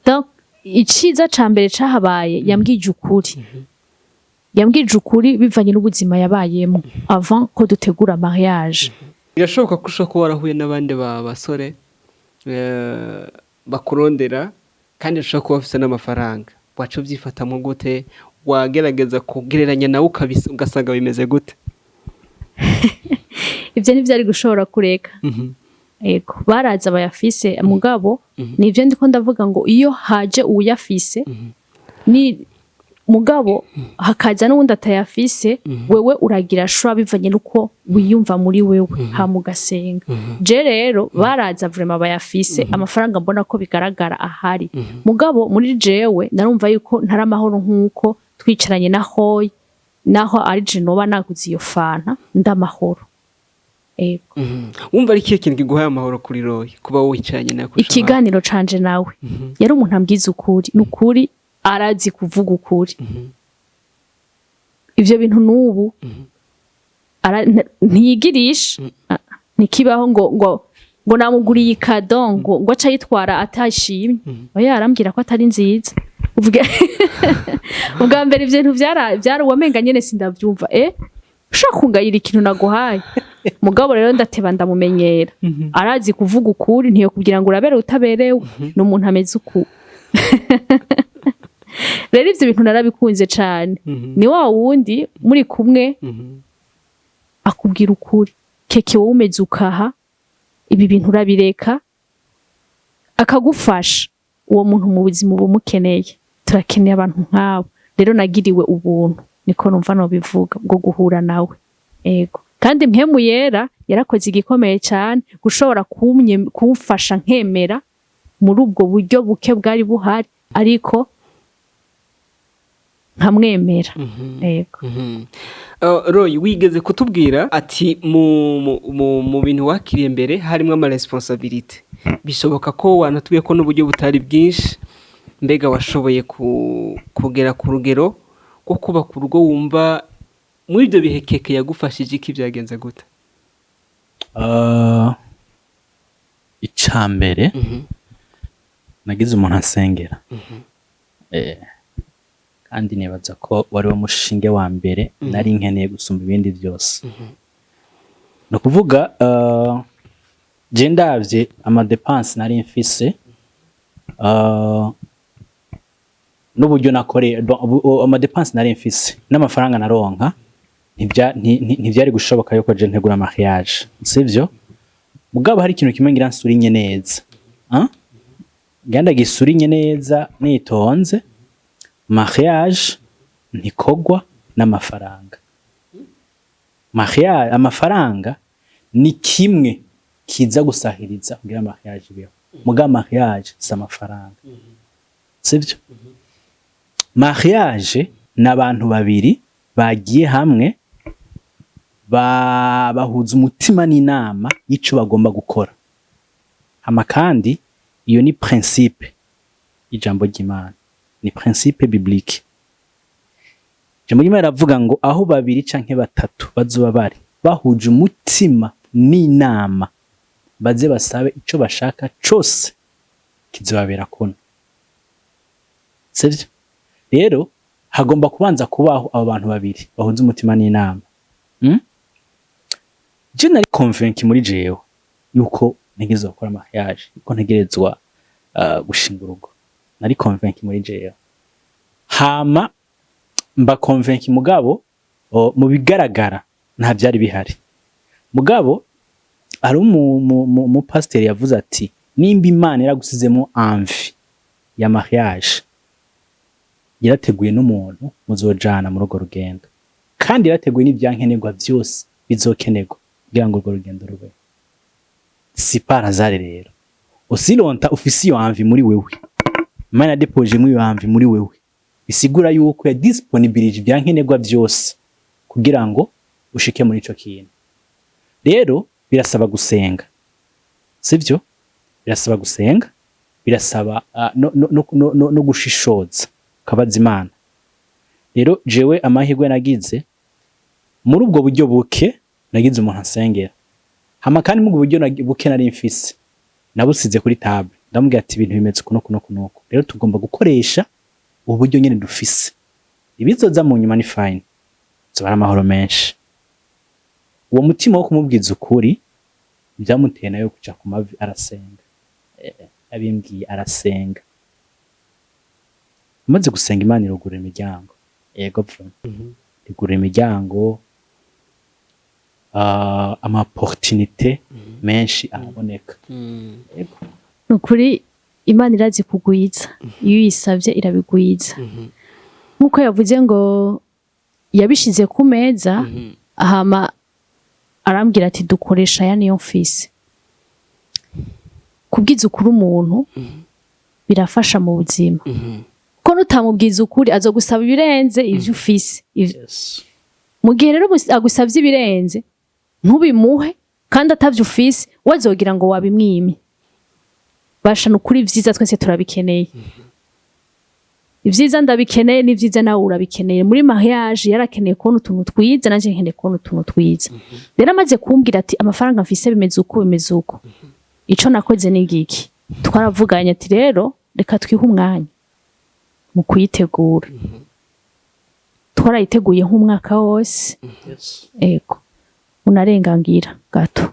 [SPEAKER 2] Donc iciza ca mbere cahabaye, yambwije ukuri. Yambwije ukuri bivanye n'ubuzima yabayemo avant ko dutegura mariage.
[SPEAKER 3] Birashoboka ko ushobora kuba warahuye n'abandi basore bakurondera kandi ushobora kuba bafise n'amafaranga. Waca uvyifatamwo gute? Wagerageza kugereranya nawe ugasanga bimeze gute?
[SPEAKER 2] Ivyo ntivyari gushobora kureka. Ego, baraza bayafise, mugabo nivyo ndiko ndavuga ngo iyo haje uwuyafise ni mugabo hakaza n'uwundi atayafise, wewe uragira choix bivanye n'uko wiyumva muri wewe, hama ugasenga. Je rero baraza vraiment bayafise amafaranga, mbona ko bigaragara ahari, mugabo muri jewe narumva yuko ntari amahoro nk'uko twicaranye na Hoy, naho ari je noba naguze iyo fanta, ndamahoro. Ego.
[SPEAKER 3] Wumva ari ikihe kintu kiguhaye amahoro kuri Roy kuba wicaranye nawe kurusha abandi?
[SPEAKER 2] Ikiganiro canje nawe, yari umuntu ambwiza ukuri, ni ukuri. Arazi kuvuga ukuri. Ivyo bintu n'ubu ntiyigirisha. Ah, ntikibaho ngo namuguriye i cadeau ngo aca ayitwara atashimye. Oya, arambwira ko atari nziza. Ubwa mbere ivyo bintu vyara wamenga nyene sindavyumva, ushaka kungayira ikintu naguhaye. Mugabo rero ndateba ndamumenyera. Arazi kuvuga ukuri, ntiyo kugira ngo uraberewe utaberewe. Ni umuntu ameze uku. Rero ivyo bintu narabikunze cane. Ni wa wundi muri kumwe akubwira ukuri: "Keke, wowe umeze ukaha, ibi bintu urabireka", akagufasha. Uwo muntu mu buzima uba umukeneye. Turakeneye abantu nk'abo. Rero nagiriwe ubuntu, niko numva nobivuga, bwo guhura nawe. Ego, kandi Mpwemu Yera yarakoze igikomeye cyane gushobora kumfasha nkemera muri ubwo buryo buke bwari buhari, ariko nkamwemera. Ego.
[SPEAKER 3] Roy, wigeze kutubwira ati mu bintu wakiriye mbere harimo ama responsabilité. Bishoboka ko wanatubwiye ko n'uburyo butari bwinshi. Mbega washoboye kugera ku rugero rwo kubaka urugo wumva muri ibyo bihe Keke yagufashije iki? Byagenze gute?
[SPEAKER 1] Ica mbere, nagize umuntu ansengera. Kandi nibaza ko wari wo mushinge wa mbere nari nkeneye gusumba ibindi byose. Ni ukuvuga, je ndavye ama dépenses nari mfise, n'uburyo nakoreye, bon, ama dépenses nari mfise n'amafaranga naronka, ntivyari gushoboka yuko je ntegura mariage, sivyo? Mugabo hari ikintu kimwe ngira nsurinye neza, ah? Ngira ndagisurinye neza nitonze: mariage ntikogwa n'amafaranga. Mariage, amafaranga ni kimwe kiza gusahiriza kugira mariage ibeho, muga mariage si amafaranga, sivyo? Mariage ni abantu babiri bagiye hamwe, bahuza umutima n'inama y'ico bagomba gukora. Hama kandi iyo ni principe ijambo ry'Imana, ni principe biblique. Ijambo ry'Imana riravuga ngo aho babiri canke batatu bazoba bari bahuje umutima n'inama, baze basabe ico bashaka cose, kizobabera kuno, sivyo? Rero hagomba kubanza kubaho abo bantu babiri bahuze umutima n'inama. Je nari convaincu muri jewe yuko ntegerezwa gukora mariage, yuko ntegerezwa gushinga urugo. Nari convaincu muri jewe. Hama mba convaincu, mugabo mu bigaragara nta vyari bihari. Mugabo hari umupasiteri yavuze ati: "Nimba Imana yaragusizemo envie ya mariage, yarateguye n'umuntu muzojana muri urwo rugendo, kandi yarateguye n'ivyankenerwa vyose bizokenerwa kugira ngo urwo rugendo rube." Si par hasard rero, aussi longtemps ufise iyo envie muri wewe, Imana yadepoje muri iyo envie muri wewe, bisigura yuko yadisponibilije ivyankenerwa vyose kugira ngo ushike muri ico kintu. Rero birasaba gusenga, sivyo? Birasaba gusenga, birasaba no gushishoza, ukabaza Imana. Rero jewe amahirwe nagize muri ubwo buryo buke, nagize umuntu ansengera. Hama kandi muri ubwo buryo buke nari mfise, nabusize kuri table, ndamubwira ati: "Ibintu bimeze kuno kuno kuno, rero tugomba gukoresha ubu buryo nyene dufise. Ibizoza mu nyuma ni fine, zoba ari amahoro menshi." Uwo mutima wo kumubwiza ukuri byamuteye nayo kuja ku mavi arasenga. Abimbwiye arasenga. Amaze gusenga, Imana irugurura imiryango. Yego, vraiment igurura imiryango, ama opportunité menshi araboneka. Yego.
[SPEAKER 2] Ni ukuri Imana irazi kugwiza. Iyo uyisabye irabigwiza. Nk'uko yavuze ngo yabishize ku meza, hama arambwira ati: "Dukoresha aya niyo mfise." Kubwiza ukuri umuntu birafasha mu buzima, kuko nutamubwiza ukuri azogusaba ibirenze ivyo ufise. Mu gihe rero agusavye ibirenze ntubimuhe kandi atavyo ufise, we azogira ngo wabimwimye. Basha, ni ukuri vyiza twese turabikeneye. Ivyiza ndabikeneye, n'ivyiza nawe urabikeneye. Muri mariage yarakeneye kubona utuntu twiza, nanje nkeneye kubona utuntu twiza. Rero amaze kumbwira ati amafaranga mfise bimeze uko, bimeze uko, ico nakoze ni ngiki: twaravuganye ati rero reka twihe umwanya mu kuyitegura. Twarayiteguye nk'umwaka wose, ego, unarengangira gato.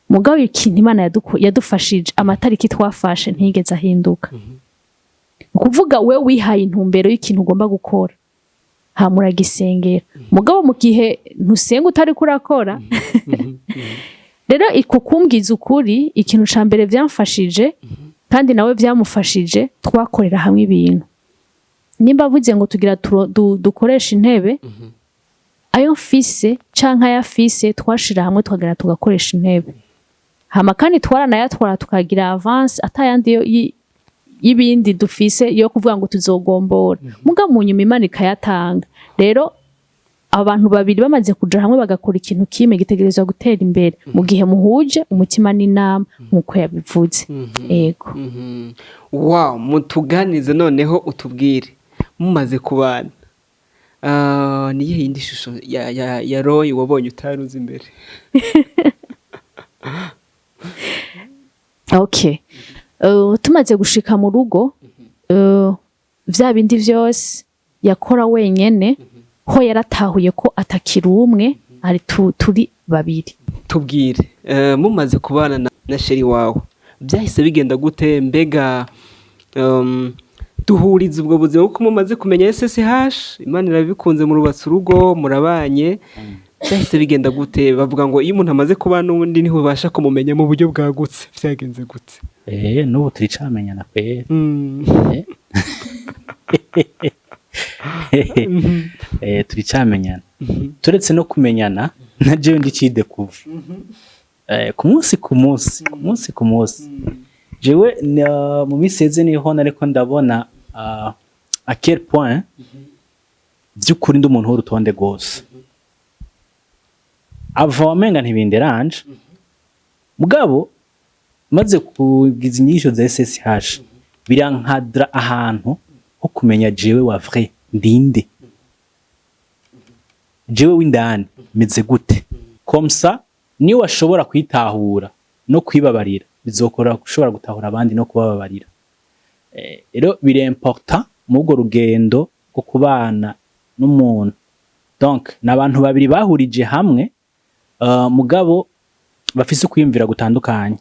[SPEAKER 2] Mugabo ikintu Imana yadufashije, amatariki twafashe ntigeze ahinduka. Ni ukuvuga we wihaye intumbero y'ikintu ugomba gukora, hama uragisengera. Mugabo mu gihe ntusenga utariko urakora, rero ikukumbwiza ukuri, ikintu ca mbere vyamfashije kandi nawe vyamufashije, twakorera hamwe ibintu. Nimba avuze ngo tugira dukoreshe intebe, ayo mfise canke ayo afise twashira hamwe, tukagera tugakoresha intebe. Hama kandi twaranayatwara, tukagira avance atayandi y'ibindi dufise yo kuvuga ngo tuzogombora. Muga mu nyuma Imana ikayatanga. Rero abantu babiri bamaze kuja hamwe bagakora ikintu kimwe, gitegerezwa gutera imbere mu gihe muhuje umutima n'inama, nk'uko yabivuze. Ego.
[SPEAKER 3] Wow, mutuganize noneho, utubwire, mumaze kubana, niyihe yindi shusho ya Roy wabonye utari uzi imbere?
[SPEAKER 2] Okay. Tumaze gushika mu rugo, vya bindi vyose yakora wenyene, ho yaratahuye ko atakiri umwe, ari turi babiri.
[SPEAKER 3] Tubwire, mumaze kubana na chéri wawe, byahise bigenda gute? Mbega duhuriza ubwo buzima, kuko mumaze kumenya SSH, Imana irabikunze, murubatse urugo, murabanye, byahise bigenda gute? Bavuga ngo iyo umuntu amaze kubana n'ubundi niho ubasha kumumenya mu buryo bwagutse. Byagenze gute?
[SPEAKER 1] N'ubu turicamenyana kweri. Turicamenyana. Turetse no kumenyana, na jewe ndicidekuva ku munsi ku munsi, ku munsi ku munsi. Jewe mu minsi iheze niho nariko ndabona à quel point vy'ukuri ndi umuntu w'urutonde rwose. Ava wamenga ntibinderanje, mugabo maze kugiza inyigisho za SSH, birankadra ahantu ho kumenya jewe wa vrai ndinde, jewe w'indani meze gute. Comme ça niyo washobora kwitahura no kwibabarira, bizokora gushobora gutahura abandi no kubababarira. Rero biri important muri urwo rugendo rwo kubana n'umuntu. Donc ni abantu babiri bahurije hamwe, mugabo bafise ukwiyumvira gutandukanye.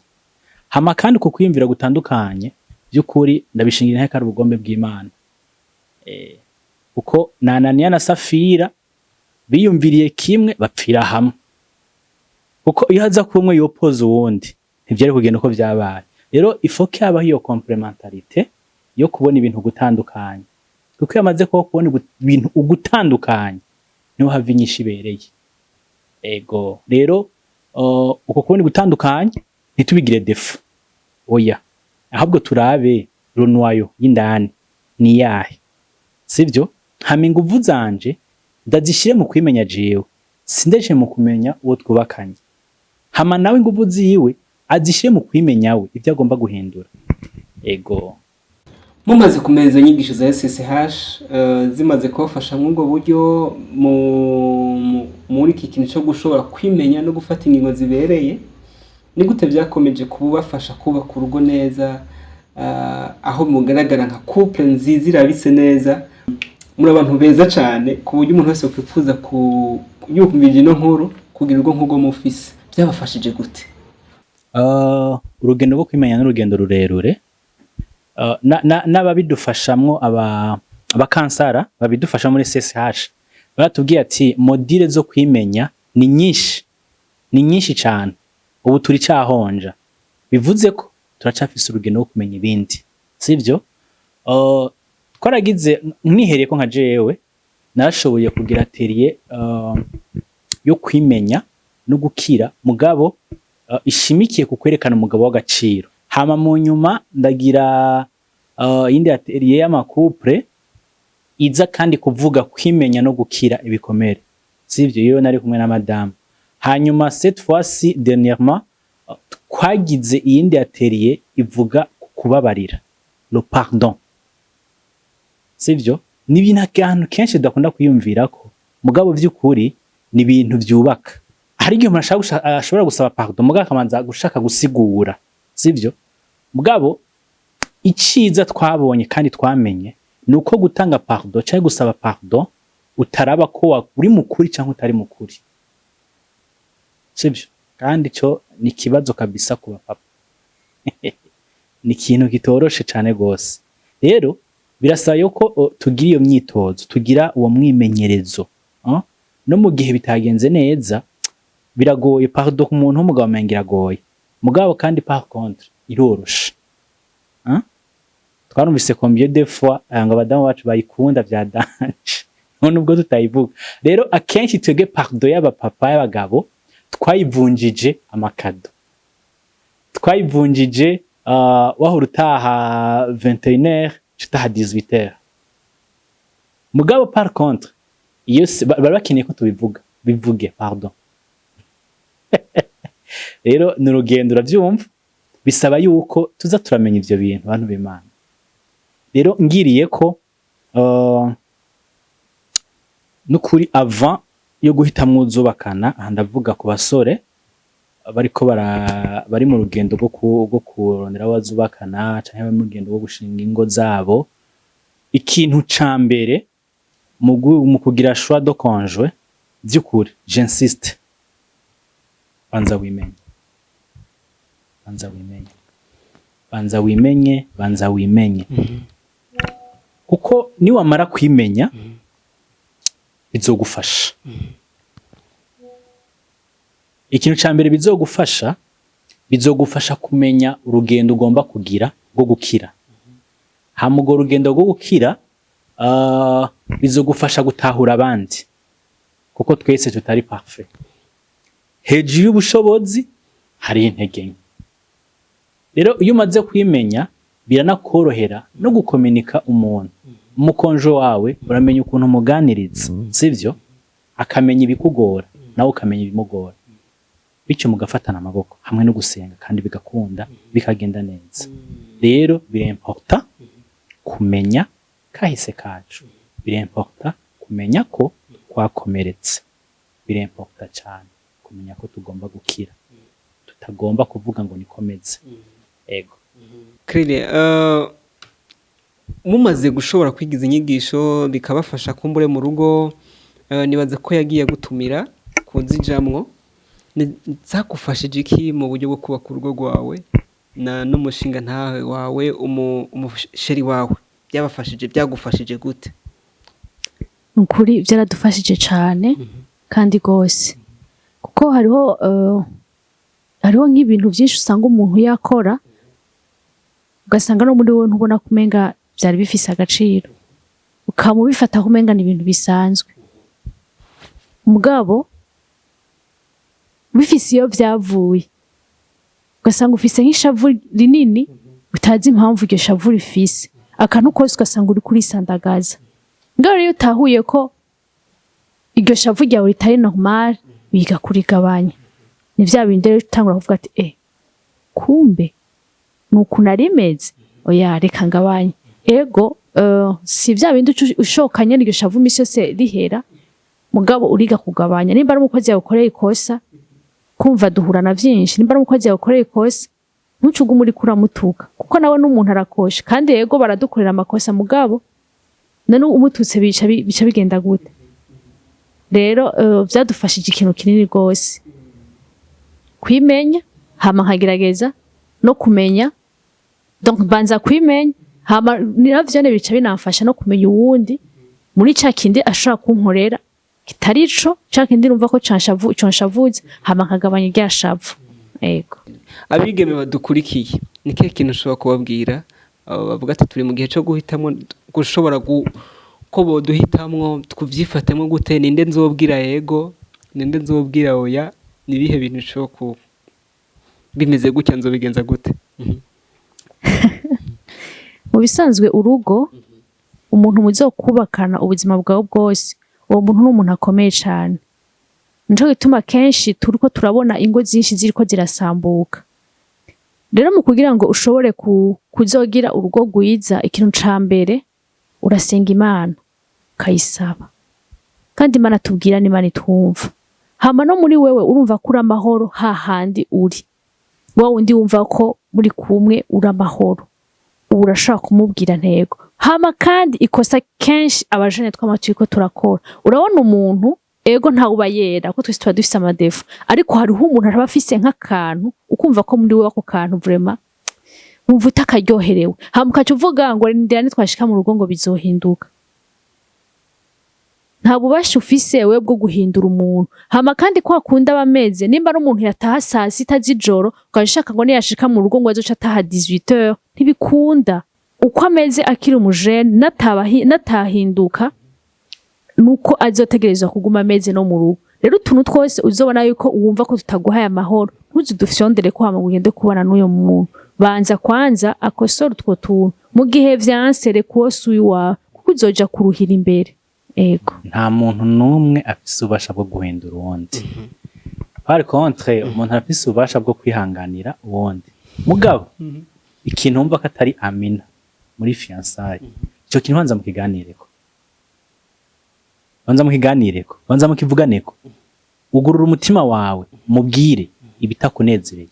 [SPEAKER 1] Hama kandi uko kwiyumvira gutandukanye, by'ukuri ndabishingira inteko ari ubugombe bw'Imana, kuko na Ananiya na Safira biyumviriye kimwe bapfira hamwe, kuko iyo haza kuba umwe yopoza uwundi, ntivyari kugenda uko vyabaye. Rero il faut ko habaho iyo complémentarité yo kubona ibintu gutandukanye, kuko iyo amaze kuba kubona ibintu ugutandukanye, niho hava inyishu ibereye. Ego, rero uko kubona gutandukanye ntitubigire défaut, oya, ahubwo turabe le noyau y'indani ni yahe, sivyo? Hama inguvu zanje ndazishire mu kwimenya jewe, sindeje mu kumenya uwo twubakanye. Hama nawe inguvu ziwe azishire mu kwimenya we, ibyo agomba guhindura. Ego.
[SPEAKER 3] Mumaze kumenya izo nyigisho za SSH, zimaze kubafasha muri ubwo buryo muri iki kintu cyo gushobora kwimenya no gufata ingingo zibereye, ni gute byakomeje kubafasha kubaka urugo neza, aho mugaragara nka couple nziza irabitse neza, muri abantu beza cyane, ku buryo umuntu wese yakwifuza ku yumvira ino nkuru kugira urugo nk'urwo mufise? Byabafashije gute?
[SPEAKER 1] Urugendo rwo kwimenya n'urugendo rurerure. N'ababidufashamwo, abakansara babidufasha muri SSH, baratubwiye ati module zo kwimenya ni nyinshi, ni nyinshi cyane. Ubu turi cahonja, bivuze ko turacafise urugendo rwo kumenya ibindi, sivyo? Twaragize, nihereye ko nka jewe narashoboye kugira atelier yo kwimenya no gukira, mugabo ishimikiye ku kwerekana umugabo w'agaciro. Hama mu nyuma ndagira iyindi atelier y'ama couple iza kandi kuvuga kwimenya no gukira ibikomere, sivyo? Iyo nari kumwe na madame. Hanyuma cette fois-ci, dernièrement, twagize iyindi atelier ivuga ku kubabarira, le pardon. Sivyo? Ni ibintu akantu kenshi tudakunda kwiyumvirako, mugabo vy'ukuri ni ibintu vyubaka. Hari igihe umuntu ashobora gusaba pardon, mugabo akamanza gushaka gusigura, sivyo? Mugabo iciza twabonye kandi twamenye ni uko gutanga pardon canke gusaba pardon utaraba ko uri mukuri canke utari mukuri, sivyo? Kandi ico ni ikibazo kabisa ku bapapa, ni ikintu kitoroshe cane gose. Rero birasaba yuko tugira iyo myitozo, tugira uwo mwimenyerezo, No mu gihe bitagenze neza, biragoye. Pardon ku muntu w'umugabo amenga iragoye, mugabo kandi par contre iroroshe, hein? Twarumvise combien de fois ngo abadamu bacu bayikunda vya danger, none ubwo tutayivuga. Rero akenshi twebwe pardon y'abapapa, y'abagabo, twayivunjije ama cadeaux, twayivunjije wahora utaha 21h, utaha 18h. Mugabo par contre iyo bari bakeneye ko tubivuga, bivuge pardon. Rero ni urugendo, uravyumva, bisaba yuko tuza turamenya ivyo bintu, bantu b'Imana. Rero ngiriye ko nukuri avant yo guhitamwo uzubakana, aha ndavuga ku basore bariko bari mu rugendo rwo kurondera abo bazubakana canke bari mu rugendo rwo gushinga ingo zabo, ikintu ca mbere mu kugira choix de conjoint, vy'ukuri j'insiste, banza wimenye, banza wimenye, banza wimenye, banza wimenye, kuko niwamara kwimenya bizogufasha. Ikintu ca mbere bizogufasha, bizogufasha kumenya urugendo ugomba kugira rwo gukira. Hama urwo rugendo rwo gukira bizogufasha gutahura abandi, kuko twese tutari parfait. Hejuru y'ubushobozi hari intege nke. Rero iyo umaze kwimenya biranakorohera no gukominika umuntu, umu conjoint wawe, uramenya ukuntu umuganiriza, sivyo? Akamenya ibikugora, nawe ukamenya ibimugora, bityo mugafatana amaboko hamwe no gusenga, kandi bigakunda, bikagenda neza. Rero biremporta kumenya kahise kacu, biremporta kumenya ko twakomeretse, biremporta cyane kumenya ko tugomba gukira, tutagomba kuvuga ngo nikomeze. Ego.
[SPEAKER 3] Claire, mumaze gushobora kwiga izi nyigisho bikabafasha kumbure mu rugo, nibaza ko yagiye gutumira kuzijamwo. Zagufashije iki mu buryo bwo kubaka urugo rwawe na n'umushinga ntawe wawe, umu chéri wawe? Byabafashije, byagufashije gute?
[SPEAKER 2] Ni ukuri byaradufashije cyane kandi rwose, kuko hariho nk'ibintu byinshi usanga umuntu yakora, ugasanga no muri wowe ntubona ko umenga byari bifise agaciro, ukaba ubifata ko umenga ni ibintu bisanzwe, mugabo bifise iyo byavuye. Ugasanga ufise nk'ishavu rinini utazi impamvu iryo shavu rifise, akantu kose ugasanga uri kurisandagaza. Ngaho rero iyo utahuye ko iryo shavu ryawe ritari normal, wiga kurigabanya. Ni vya bindi rero utangura kuvuga ati: "Eh, kumbe ni uku nari meze, oya, reka ngabanye." Ego, si vya bindi uca ushokanye n'iryo shavu imisi yose rihera, mugabo uriga kugabanya. Nimba ari umukozi yagukoreye ikosa, kumva duhura na vyinshi, nimba ari umukozi yagukoreye ikosa, ntuce ugume uriko uramutuka, kuko nawe n'umuntu, arakosha. Kandi yego, baradukorera amakosa, mugabo none umututse bica bigenda gute? Rero vyadufashije ikintu kinini rwose kwimenya, hama nkagerageza no kumenya. Donc banza kwimenya, hama navyone bica binamfasha no kumenya uwundi muri ca kindi ashobora kunkorera kitari ico ca kindi numva ko canshavuze, hama nkagabanya irya shavu. Ego.
[SPEAKER 3] Abigeme badukurikiye, ni kihe kintu ushobora kubabwira? Abo bavuga ati turi mu gihe cyo guhitamwo, gushobora ko boduhitamwo twuvyifatemwo gute? Ninde nzobwira yego, ninde nzobwira oya? Ni ibihe bintu ushobora ku bimeze gutya nzobigenza gute?
[SPEAKER 2] Mu bisanzwe urugo, umuntu muzokubakana ubuzima bwawe bwose, uwo muntu ni umuntu akomeye cane. Nico gituma kenshi turiko turabona ingo zinshi ziriko zirasambuka. Rero mu kugira ngo ushobore kuzogira urugo rwiza, ikintu ca mbere Urasenga Imana, ukayisaba, kandi Imana tubwira n'Imana itwumva. Hama no muri wewe urumva ko uri amahoro, hahandi uri wa wundi wumva ko muri kumwe uri amahoro, ubu urashobora kumubwira ntego. Hama kandi ikosa kenshi abajene twama turiko turakora, urabona umuntu, ego, ntawe uba yera, ko twese tuba dufise ama défauts, ariko hariho umuntu araba afise nk'akantu ukumva ko muri wewe ako kantu vraiment wumva utakaryoherewe, hama ukaca uvuga ngo rindira nitwashika mu rugo ngo bizohinduka. Nta bubasha ufise wewe bwo guhindura umuntu. Hama kandi kwa kundi aba ameze, nimba ari umuntu yataha saa 6 z'ijoro, ukaba ushaka ngo niyashika mu rugo ngo azoca ataha 18h, ntibikunda. Uko ameze akiri umujene natahinduka, nuko azotegerezwa kuguma ameze no mu rugo. Rero utuntu twose uzobona yuko wumva ko tutaguhaye amahoro, ntuzudufyondere ko hama ngo ugende kubana n'uyo muntu. Banza kwanza akosora utwo tuntu. Mu gihe vyanse, reka uwo si uwawe, kuko uzoja kuruhira imbere. Ego.
[SPEAKER 1] Nta muntu n'umwe afise ububasha bwo guhindura uwundi. Par contre, umuntu arafise ububasha bwo kwihanganira uwundi. Mugabo ikintu wumva ko atari amina muri fiançailles, ico kintu banza mukiganireko, banza mukiganireko, banza mukivuganeko. Ugurura umutima wawe, mubwire ibitakunezereye,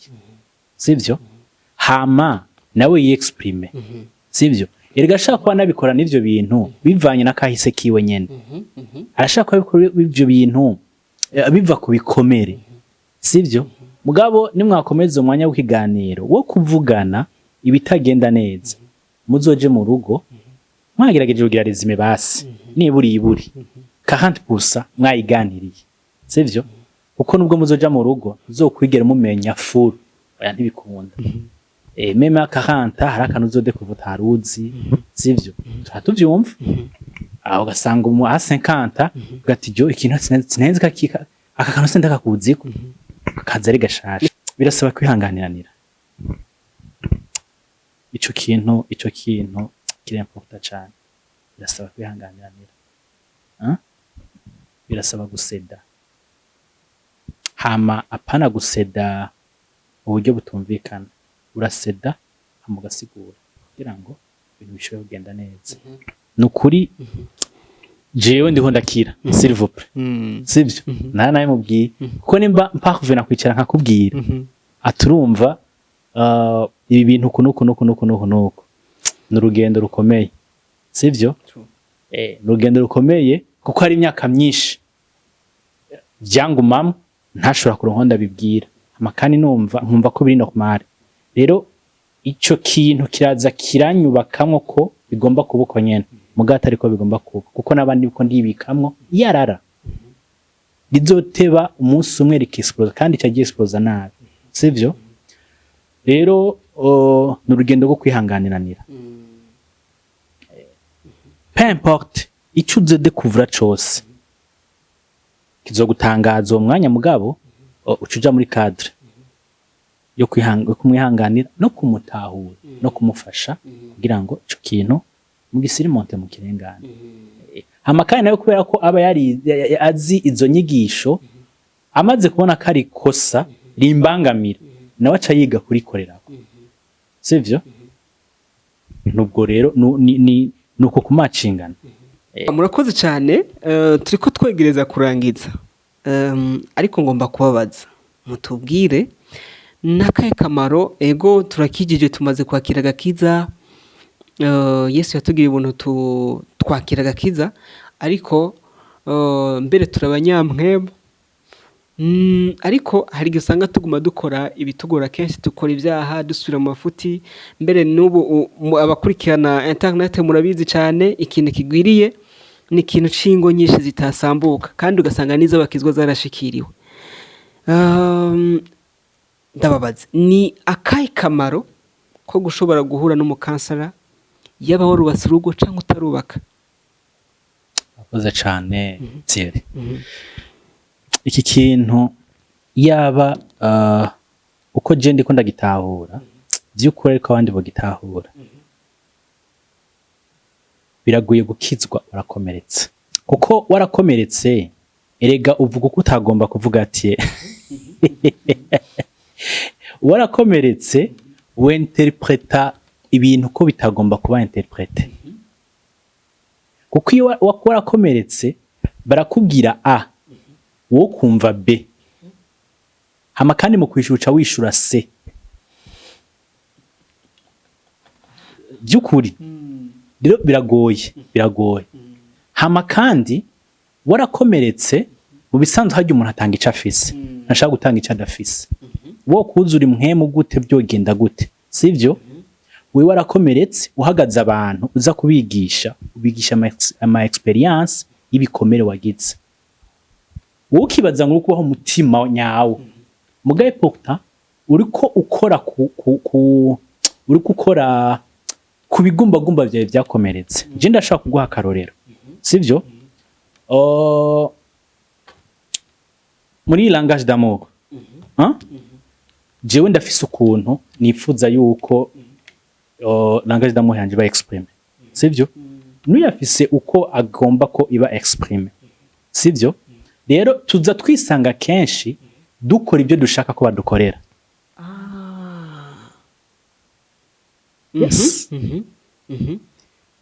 [SPEAKER 1] sivyo? Hama nawe yexprime, sivyo? Erega ashaka kuba nabikora n'ivyo bintu bivanye n'akahise kiwe nyene, arashaka kuba abikora ivyo bintu biva ku bikomere, sivyo? Mugabo nimwakomeza umwanya w'ikiganiro wo kuvugana ibitagenda neza, muzoje mu rugo mwagerageje kugira résumé, basi niburi iburi 40% mwayiganiriye, sivyo? Kuko nubwo muzoja mu rugo uzokwigera mumenya full, oya, ntibikunda. Même à 40 hari akantu uzodekuva utaruzi, sivyo? Tuba tuvyumva aho, ugasanga umu a 50 ugati jo ikintu sinenze kakika, aka kantu sindakakuziko, kaza ari gashasha. Birasaba kwihanganiranira. Ico kintu kiri important cane. Birasaba kwihanganiranira. Hein? Birasaba guseda, hama apana guseda mu buryo butumvikana. Uraseda hama ugasigura kugira ngo ibintu bishobore kugenda neza. Ni ukuri, jewe ndiho ndakira, s'il vous plaît, sivyo? Nara nawe mubwiye kuko nimba mpakuvena kwicara nkakubwira aturumva ibi bintu uku nuku nuku nuku nuku nuku, ni urugendo rukomeye, sivyo? Ni urugendo rukomeye kuko hari imyaka myinshi vyangumamwo ntashobora kuronka aho ndabibwira. Hama kandi numva nkumva ko biri normal. Rero ico kintu kiraza kiranyubakamwo ko bigomba kuba uko nyene, mugabo atari ko bigomba kuba, kuko n'abandi ko ndibikamwo yarara rizoteba umunsi umwe rikexplosa, kandi ca giexplosa nabi, sivyo? Rero ni urugendo rwo kwihanganiranira. Peu importe ico uzodekuvura cose, kizogutangaza uwo mwanya, mugabo uca uja muri cadre yo kumwihanganira no kumutahura no kumufasha kugira ngo ico kintu mugisirimonte, mukirengane. Hama kandi nawe kubera ko aba yari azi izo nyigisho, amaze kubona ko ari ikosa rimbangamira, nawe aca yiga kurikorerako, sivyo? Nubwo rero nuko kumacingana.
[SPEAKER 3] Murakoze cyane. Turiko twegereza kurangiza, ariko ngomba kubabaza mutubwire n'akahe kamaro. Ego, turakijije, tumaze kwakira agakiza, Yesu yatugiriye ubuntu twakira agakiza, ariko mbere turi abanyamwema. Ariko hari igihe usanga tuguma dukora ibitugora, kenshi dukora ibyaha, dusubira mu mafuti. Mbere n'ubu abakurikirana internet murabizi cyane, ikintu kigwiriye ni ikintu c'ingo nyinshi zitasambuka, kandi ugasanga n'iz'abakizwa zarashikiriwe. Ndababaza, ni akahe kamaro ko gushobora guhura n'umukansara, yaba warubatse urugo cyangwa utarubaka?
[SPEAKER 1] Murakoze cane, Thierry. Iki kintu yaba uko je ndiko ndagitahura vy'ukuri, ariko abandi bogitahura, biragoye gukizwa warakomeretse, kuko warakomeretse erega uvuga uko utagomba kuvuga. Ati warakomeretse, winterpreta ibintu ko bitagomba kuba interprété. Kuko iyo warakomeretse, barakubwira A, wowe kumva B, hama kandi mu kwishura uca wishura C. By'ukuri rero biragoye, biragoye. Hama kandi warakomeretse, mu bisanzwe harya umuntu atanga ico afise, ntashaka gutanga ico adafise. Wo kuzura impwemu gute, byogenda gute, sivyo? Wewe warakomeretse, uhagaze abantu uza kubigisha, ubigisha ama expérience y'ibikomere wagize. Wowe ukibaza ngo uri kubaho umutima nyawo, mugabe pourtant uriko ukora ku uriko ukora ku bigumbagumba vyawe vyakomeretse. Je ndashaka kuguha akarorero, sivyo? Muri langage d'amour, hein? Jewe ndafise ukuntu nifuza yuko langage d'amour yanje iba exprimée, sivyo? Nuyafise uko agomba ko iba exprimée, sivyo? Rero tuza twisanga kenshi dukora ibyo dushaka ko badukorera. Yes.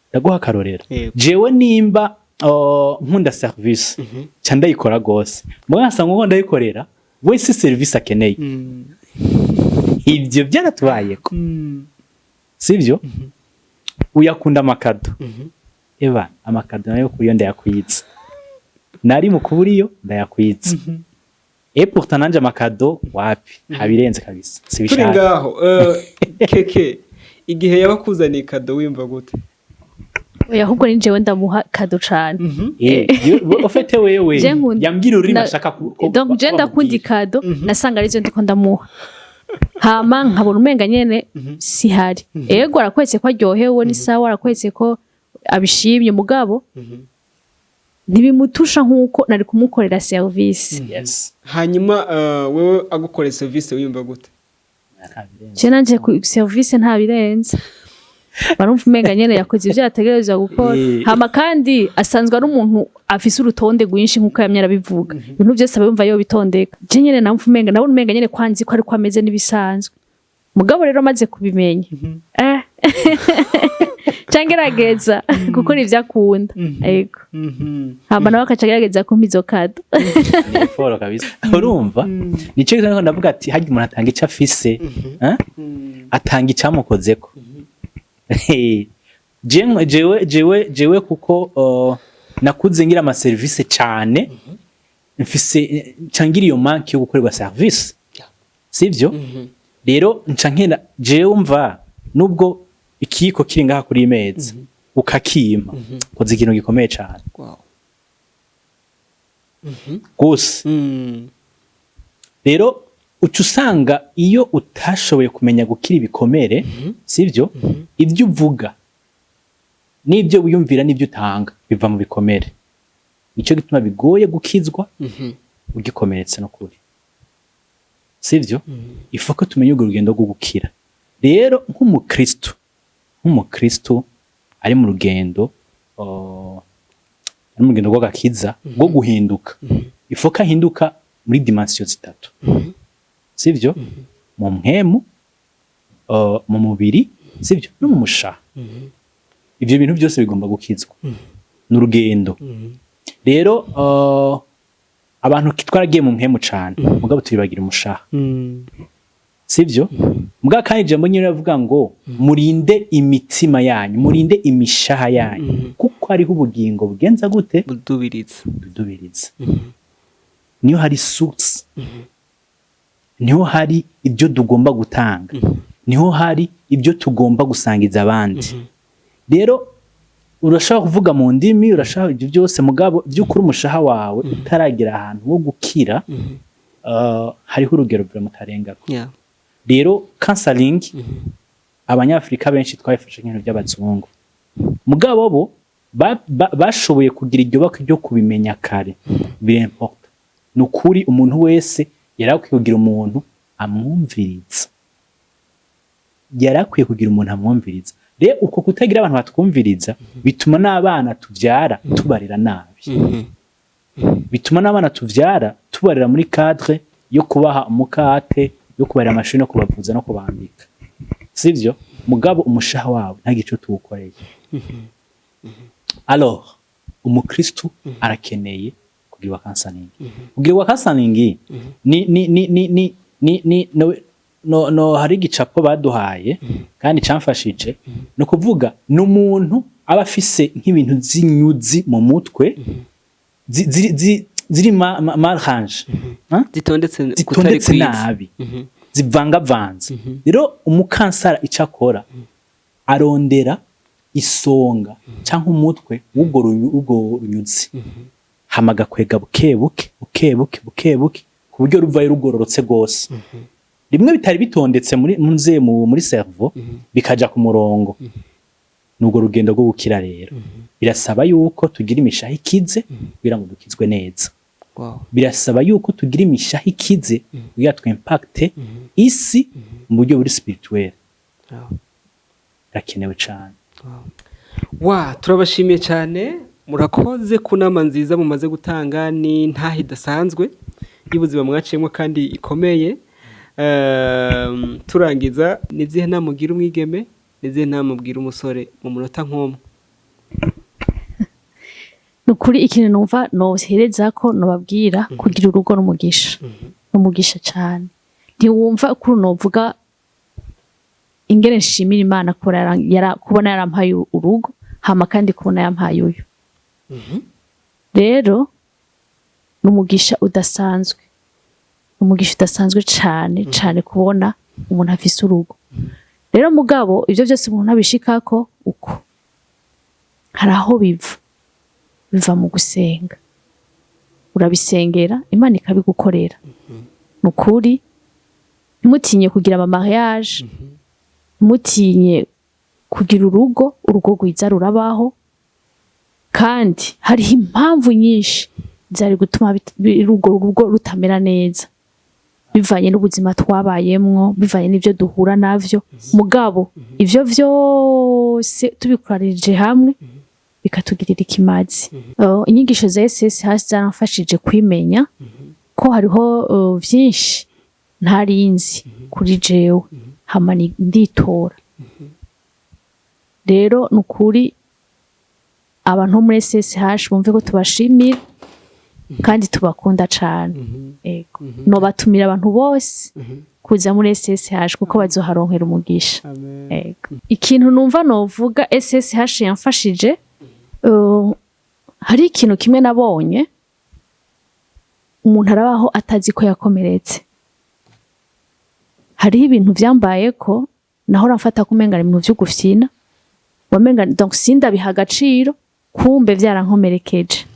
[SPEAKER 1] Ndaguha akarorero. Jewe nimba nkunda service, ca ndayikora gose, mugabo nkasanga uko ndayikorera we si service akeneye. Ivyo byaratubayeko, sivyo? Uyakunda ama cadeaux. Eba ama cadeaux nayo kuriyo ndayakwiza, nari mu kuburiyo ndayakwiza. Et pourtant nanje ama cadeaux wapi, ntabirenze kabisa.
[SPEAKER 3] Turi
[SPEAKER 1] Sibishaka.
[SPEAKER 3] ngaho, keke igihe yabakuzaniye cadeau wimva gute?
[SPEAKER 2] Oya, ahubwo ni jewe ndamuha cadeau cane.
[SPEAKER 1] Au fait wewe
[SPEAKER 2] Je nkunda-
[SPEAKER 1] yambwira ururimi ashaka ko
[SPEAKER 2] Donc je
[SPEAKER 1] ko
[SPEAKER 2] ndakunda
[SPEAKER 1] bamubwira.
[SPEAKER 2] I cadeau, nasanga arizo ndiko ndamuha, hama nkabona umenga nyene sihari. Ego, arakwetse ko aryohewe, ni sawa, arakwetse ko abishimye, mugabo ntibimutusha nkuko nari kumukorera service.
[SPEAKER 3] Hanyuma wewe agukoreye service wiyumva gute?
[SPEAKER 1] Ntabirenze.
[SPEAKER 2] Je nanje ku service ntabirenze, barumva umenga nyene yakoze ivyo yategerezwa gukora. Hama kandi asanzwe ari umuntu afise urutonde rwinshi, nkuko yamye arabivuga, ibintu byose aba yumva yobitondeka. Je nyene namva umenga, nabona umenga nyene kwanzi ko ariko ameze n'ibisanzwe. Mugabo rero maze kubimenya, canke gerageza gukora ivyo akunda, yego, hama nawe akaca agerageza kumpa izo cadeau.
[SPEAKER 1] Ni effort kabisa. Urumva, nico gituma ndavuga ati harya umuntu atanga ico afise, eh? Atanga icamukozeko. Jewe kuko nakuze ngira ama service cane, mfise nca ngira iyo manque yo gukorerwa service, sivyo? Rero nca nkena jewe mva nubwo ikiyiko kiri ngaha kuri imeza ukakima, koze ikintu gikomeye cane gose. Rero uca usanga iyo utashoboye kumenya gukira ibikomere, sivyo, ibyo uvuga n'ibyo wiyumvira n'ibyo utanga biva mu bikomere. Nicyo gituma bigoye gukizwa ugikomeretse no kuri, sivyo? Ifa ko tumenya urwo rugendo rwo gukira. Rero nk'umukristo ari mu rugendo, ari mu rugendo rw'agakiza rwo guhinduka, ifa ko ahinduka muri dimensions zitatu, sivyo? Mu mpwemu, mu mubiri, sivyo, no mu mushaha. Ivyo bintu byose bigomba gukizwa, ni urugendo. Rero abantu twaragiye mu mpwemu cane, mugabo turibagira umushaha, sivyo? Mugabo kandi ijambo nyine ravuga ngo murinde imitima yanyu, murinde imishaha yanyu, kuko hariho ubugingo bugenza gute?
[SPEAKER 3] Budubiriza.
[SPEAKER 1] Budubiriza. Niyo hari source, niho hari ibyo tugomba gutanga, niho hari ibyo tugomba gusangiza abandi. Rero urashobora kuvuga mu ndimi, urashobora ibyo byose, mugabo by'ukuri umushaha wawe utaragera ahantu ho gukira, hariho urugero mutarengako. Rero counseling, abanyafrika benshi twabifashe nk'ibintu by'abazungu, mugabo bo bashoboye kugira iryo bako ryo kubimenya kare. Bir'important, ni ukuri, umuntu wese yari akwiye kugira umuntu amwumviriza, yari akwiye kugira umuntu amwumviriza. Rero uko kutagira abantu batwumviriza bituma n'abana tuvyara tubarera nabi, bituma n'abana tuvyara tubarera muri cadre yo kubaha umukate, yo kubarera amashuri, no kubavuza no kubambika, sivyo? Mugabo umushaha wabo nta gico tuwukoreye. Alors Umukristu arakeneye kugirwa counseling. Kugirwa counseling ni no, no, no hari igicapo baduhaye kandi camfashije. No kuvuga ni umuntu aba afise nk'ibintu z'inyuzi mu mutwe ziri mal rangées. Hein?
[SPEAKER 3] Zitondetse kutari
[SPEAKER 1] Zitondetse
[SPEAKER 3] kwiza.
[SPEAKER 1] nabi, zivangavanze. Rero umu counselor icyo akora, arondera isonga cyangwa umutwe w'ubwo runyuzi, hama agakwega buke buke, buke buke, buke buke, ku buryo ruvayo rugororotse rwose. Rimwe bitari bitondetse muri munze muri cerveau bikaja ku murongo. Nubwo rugendo rwo gukira rero birasaba yuko tugira imishaha ikize kugira ngo dukizwe neza. Birasaba yuko tugira imishaha ikize kugira twimpacte isi mu buryo buri spirituel. Birakenewe cane.
[SPEAKER 3] Wa, turabashimiye cyane, murakoze ku nama nziza mumaze gutanga. Ni ntaho idasanzwe y'ubuzima mwaciyemo kandi ikomeye. Turangiza, ni izihe nama ugira umwigeme, ni izihe nama ubwira umusore mu munota nk'umwe?
[SPEAKER 2] Ni ukuri, ikintu numva nohereza ko nobabwira, kugira urugo n'umugisha, n'umugisha cyane. Ntiwumva ukuntu novuga ingene nshimira Imana kubona yarampaye urugo, hama kandi kubona yampaye uyu. Rero ni umugisha udasanzwe, ni umugisha udasanzwe cane cane kubona umuntu afise urugo. Rero mugabo ivyo vyose umuntu abishikako uko, hari aho biva. Biva mu gusenga. Urabisengera, Imana ikabigukorera. Ni ukuri, ntimutinye kugira ama mariage, ntimutinye kugira urugo. Urugo rwiza rurabaho, kandi hariho impamvu nyinshi zari gutuma urwo rugo rutamera neza, bivanye n'ubuzima twabayemwo, bivanye n'ivyo duhura navyo. Mugabo ivyo vyose tubikoranije hamwe bikatugirira ikimazi. Inyigisho za SSH zaramfashije kwimenya ko hariho vyinshi ntarinzi kuri jewe, hama nditora. Rero ni ukuri, abantu bo muri SSH bumve ko tubashimira kandi tubakunda cane. Ego, nobatumira abantu bose kuza muri SSH kuko bazoharonkera umugisha. Ego. Ikintu numva novuga SSH yamfashije, hari ikintu kimwe nabonye: umuntu arabaho atazi ko yakomeretse. Hariho ibintu vyambayeko nahora mfata ko umenga ni ibintu vyo gufyina, wamenga donc sindabiha agaciro, kumbe vyarankomerekeje.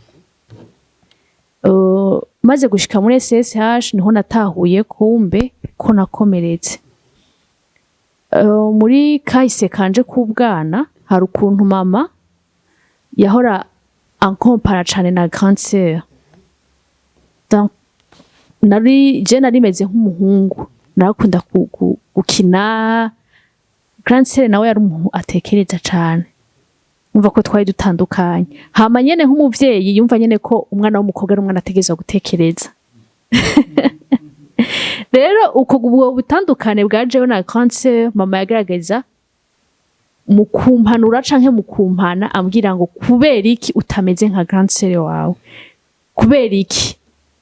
[SPEAKER 2] Maze gushika muri SSH niho natahuye kumbe ko nakomeretse. Muri kahise kanje k'ubwana, hari ukuntu mama yahora ankompara cane na grande sœur. Donc nari je nari meze nk'umuhungu, narakunda gukina. Grande sœur nawe yari umuntu atekereza cane. Umva ko twari dutandukanye. Hama nyene nk'umuvyeyi yumva nyene ko umwana w'umukobwa ari umwana ategerezwa gutekereza. Rero uko ubwo butandukane bwa jewe na grande sœur, mama yagerageza mu kumpanura canke mu kumpana, ambwira ngo kubera iki utameze nka grande sœur wawe, kubera iki?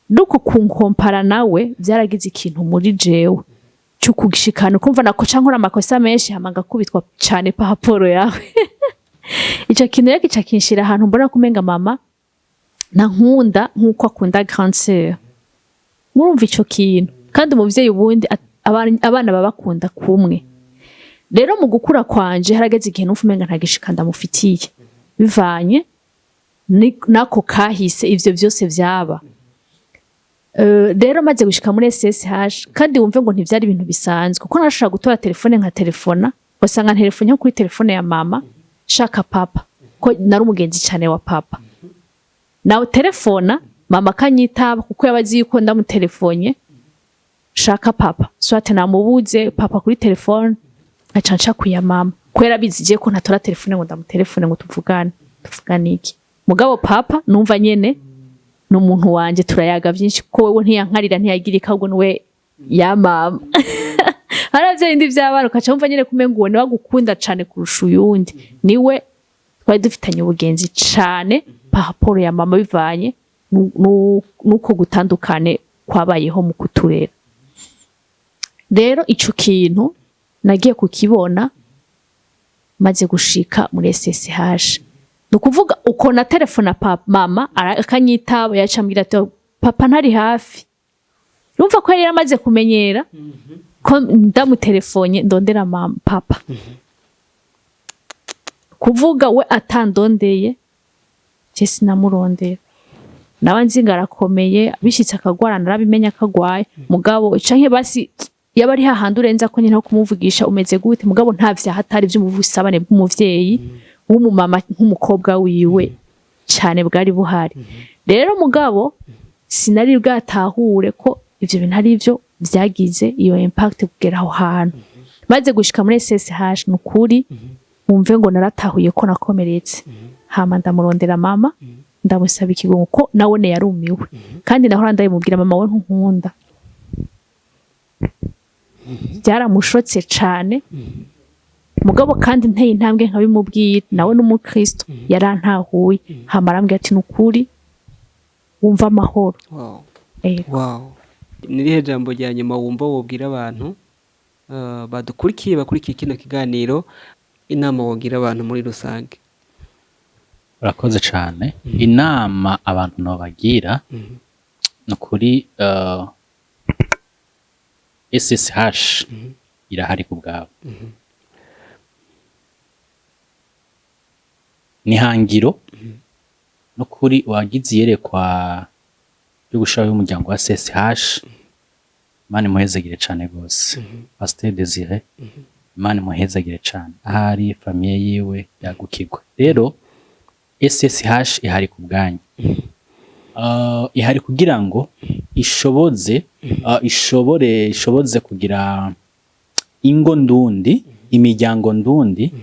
[SPEAKER 2] Nuko kunkompara nawe vyaragize ikintu muri jewe cyo kugishikana, ukumva nako canke nkora amakosa menshi, hama ngakubitwa cane par rapport yawe. Ico kintu rero kica kinshira ahantu mbona ko umenga mama ntankunda nkuko akunda grande sœur. Murumva ico kintu? Kandi umuvyeyi ubundi abana baba bakunda kumwe. Rero mu gukura kwanje harageze igihe numva umenga nta gishika ndamufitiye, bivanye nako kahise, ivyo vyose vyaba. Rero maze gushika muri SSH, kandi wumve ngo ntivyari ibintu bisanzwe, kuko narashobora gutora telefone nka telefona, ugasanga telefone nko kuri telefone ya mama, shaka papa, ko nari umugenzi cane wa papa. Nawe telefona, mama akanyitaba, kuko yaba azi yuko ndamutelefonye shaka papa, soit namubuze papa kuri telefone, nkaca nca kuya mama, kubera abizi ko ntatora telefone ngo ndamutelefone ngo tuvugane. Tuvugane iki? Mugabo papa numva nyene ni umuntu wanje, turayaga vyinshi, kuko wewe ntiyankarira, ntiyagira ahubwo niwe ya mama. Hari vya bindi vy'abana ukaca wumva nyene kumenga uwo niwe agukunda cane kurusha uyundi. Niwe twari dufitanye ubugenzi cane. Par rapport ya mama, bivanye nuko gutandukane kwabayeho mu kuturera. Rero ico kintu nagiye kukibona maze gushika muri SSH. Ni ukuvuga uko na telefona papa, mama akanyitaba, yaca ambwira ati: "Papa ntari hafi." Urumva ko yari yaramaze kumenyera ko ndamutelefonye ndondera mama, papa. Kuvuga we atandondeye, je sinamurondera. Nawe nzi ngo arakomeye, bishitse akagwara narabimenya akagwaye, mugabo canke basi yaba ari hahandi urenza ko nyine ho kumuvugisha: "Umeze gute?" Mugabo nta vyaha atari vy'ubusabane bw'umuvyeyi w'umumama nk'umukobwa wiwe cane bwari buhari. Rero mugabo sinari bwatahure ko ivyo bintu ari vyo vyagize iyo impact kugera aho hantu. Maze gushika muri SSH, nukuri wumve ngo naratahuye ko nakomeretse, hama ndamurondera mama, ndamusaba ikigongo, ko nawone yarumiwe. Kandi nahora ndabimubwira: "Mama, we ntunkunda." Byaramushotse cane, mugabo kandi nteye intambwe nkabimubwira, nawe n'umukristo yarantahuye, hama arambwira ati: "Nukuri wumva amahoro." Ego.
[SPEAKER 3] Wow. Ni irihe jambo rya nyuma wumva wobwira abantu badukurikiye, bakurikiye kino kiganiro, inama wogira abantu muri rusange?
[SPEAKER 1] Urakoze cane. Inama abantu nobagira ni ukuri, SSH irahari ku bwabo. Ni hangiro no kuri wagize iyerekwa ryo gushiraho umuryango wa SSH. Imana imuhezagire cane gose. Pasteur Desire, Imana imuhezagire cane ahari, famille yiwe yagukirwe. Rero SSH ihari ku bwanyu. Ihari kugira ngo ishoboze ishobore ishoboze kugira ingo ndundi, imiryango ndundi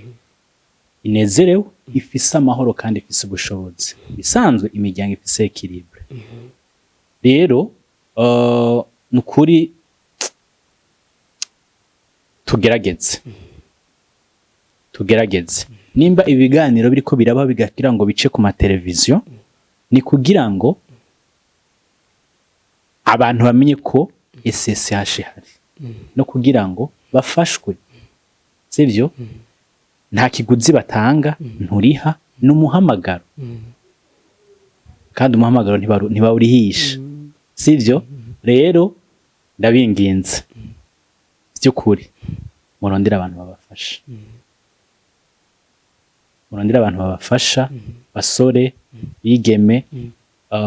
[SPEAKER 1] inezerewe, ifise amahoro kandi ifise ubushobozi. Bisanzwe imiryango ifise équilibre. Rero nukuri tugerageze nimba ibiganiro biriko biraba bigagira ngo bice ku mateleviziyo, ni kugira ngo abantu bamenye ko SSH ihari no kugira ngo bafashwe, sivyo? Nta kiguzi batanga, nturiha, ni umuhamagaro, kandi umuhamagaro ntibawurihisha, sivyo? Rero ndabinginze by'ukuri, murondere abantu babafasha, murondere abantu babafasha, basore, bigeme,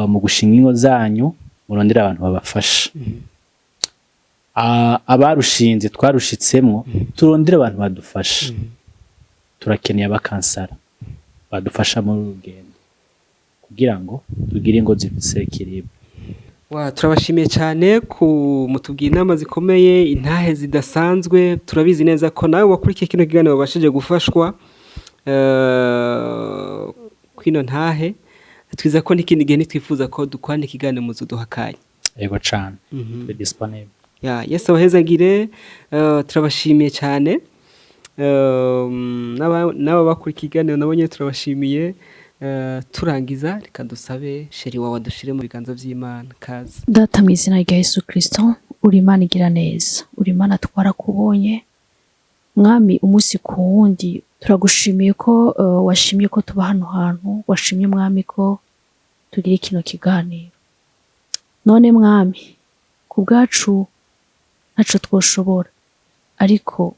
[SPEAKER 1] mu gushinga ingo zanyu, murondere abantu babafasha. Abarushinze twarushitsemwo, turondere abantu badufasha. Turakeneye abakansara badufasha muri uru rugendo kugira ngo tugire ingo zifise équilibre.
[SPEAKER 3] Wa, turabashimiye cyane ku mutubwiye inama zikomeye, intahe zidasanzwe. Turabizi neza ko nawe wakurikiye kino kiganiro wabashije gufashwa kwino ntahe. Twiza ko n'ikindi gihe nitwifuza ko dukorana ikiganiro muzoduha akanya.
[SPEAKER 1] Yego cane, turi disponible.
[SPEAKER 3] Ya, Yesu abahezagire. Turabashimiye cyane. N'aba bakurikiye ikiganiro nabo nyene turabashimiye. Turangiza, reka dusabe chéri wawe adushire mu biganza vy'Imana. Kaze.
[SPEAKER 2] Data, mu izina rya Yesu Kristo, uri Imana igira neza, uri Imana twarakubonye, Mwami, umunsi ku wundi. Turagushimiye ko washimye ko tuba hano hantu, washimye, Mwami, ko tugira kino kiganiro. None Mwami, ku bwacu ntaco twoshobora, ariko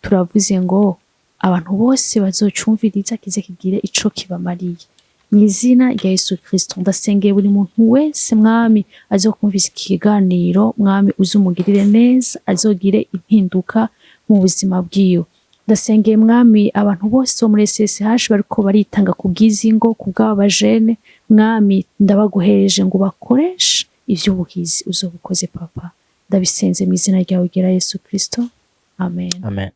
[SPEAKER 2] turavuze ngo abantu bose bazocumviriza kize kigire ico kibamariye. Mu izina rya Yesu Kristo, ndasengeye buri muntu wese, Mwami, azokumvisa iki kiganiro. Mwami, uzumugirire neza, azogire impinduka mu buzima bwiwe. Ndasengeye, Mwami, abantu bose bo muri SSH bariko baritanga ku bw'izi ngo ku bw'aba bajene. Mwami, ndabaguhereje ngo bakoreshe ivy'ubuhizi uzobukoze. Papa, ndabisenze mu izina ryawe ryera Yesu Kristo, amen.
[SPEAKER 1] Amen.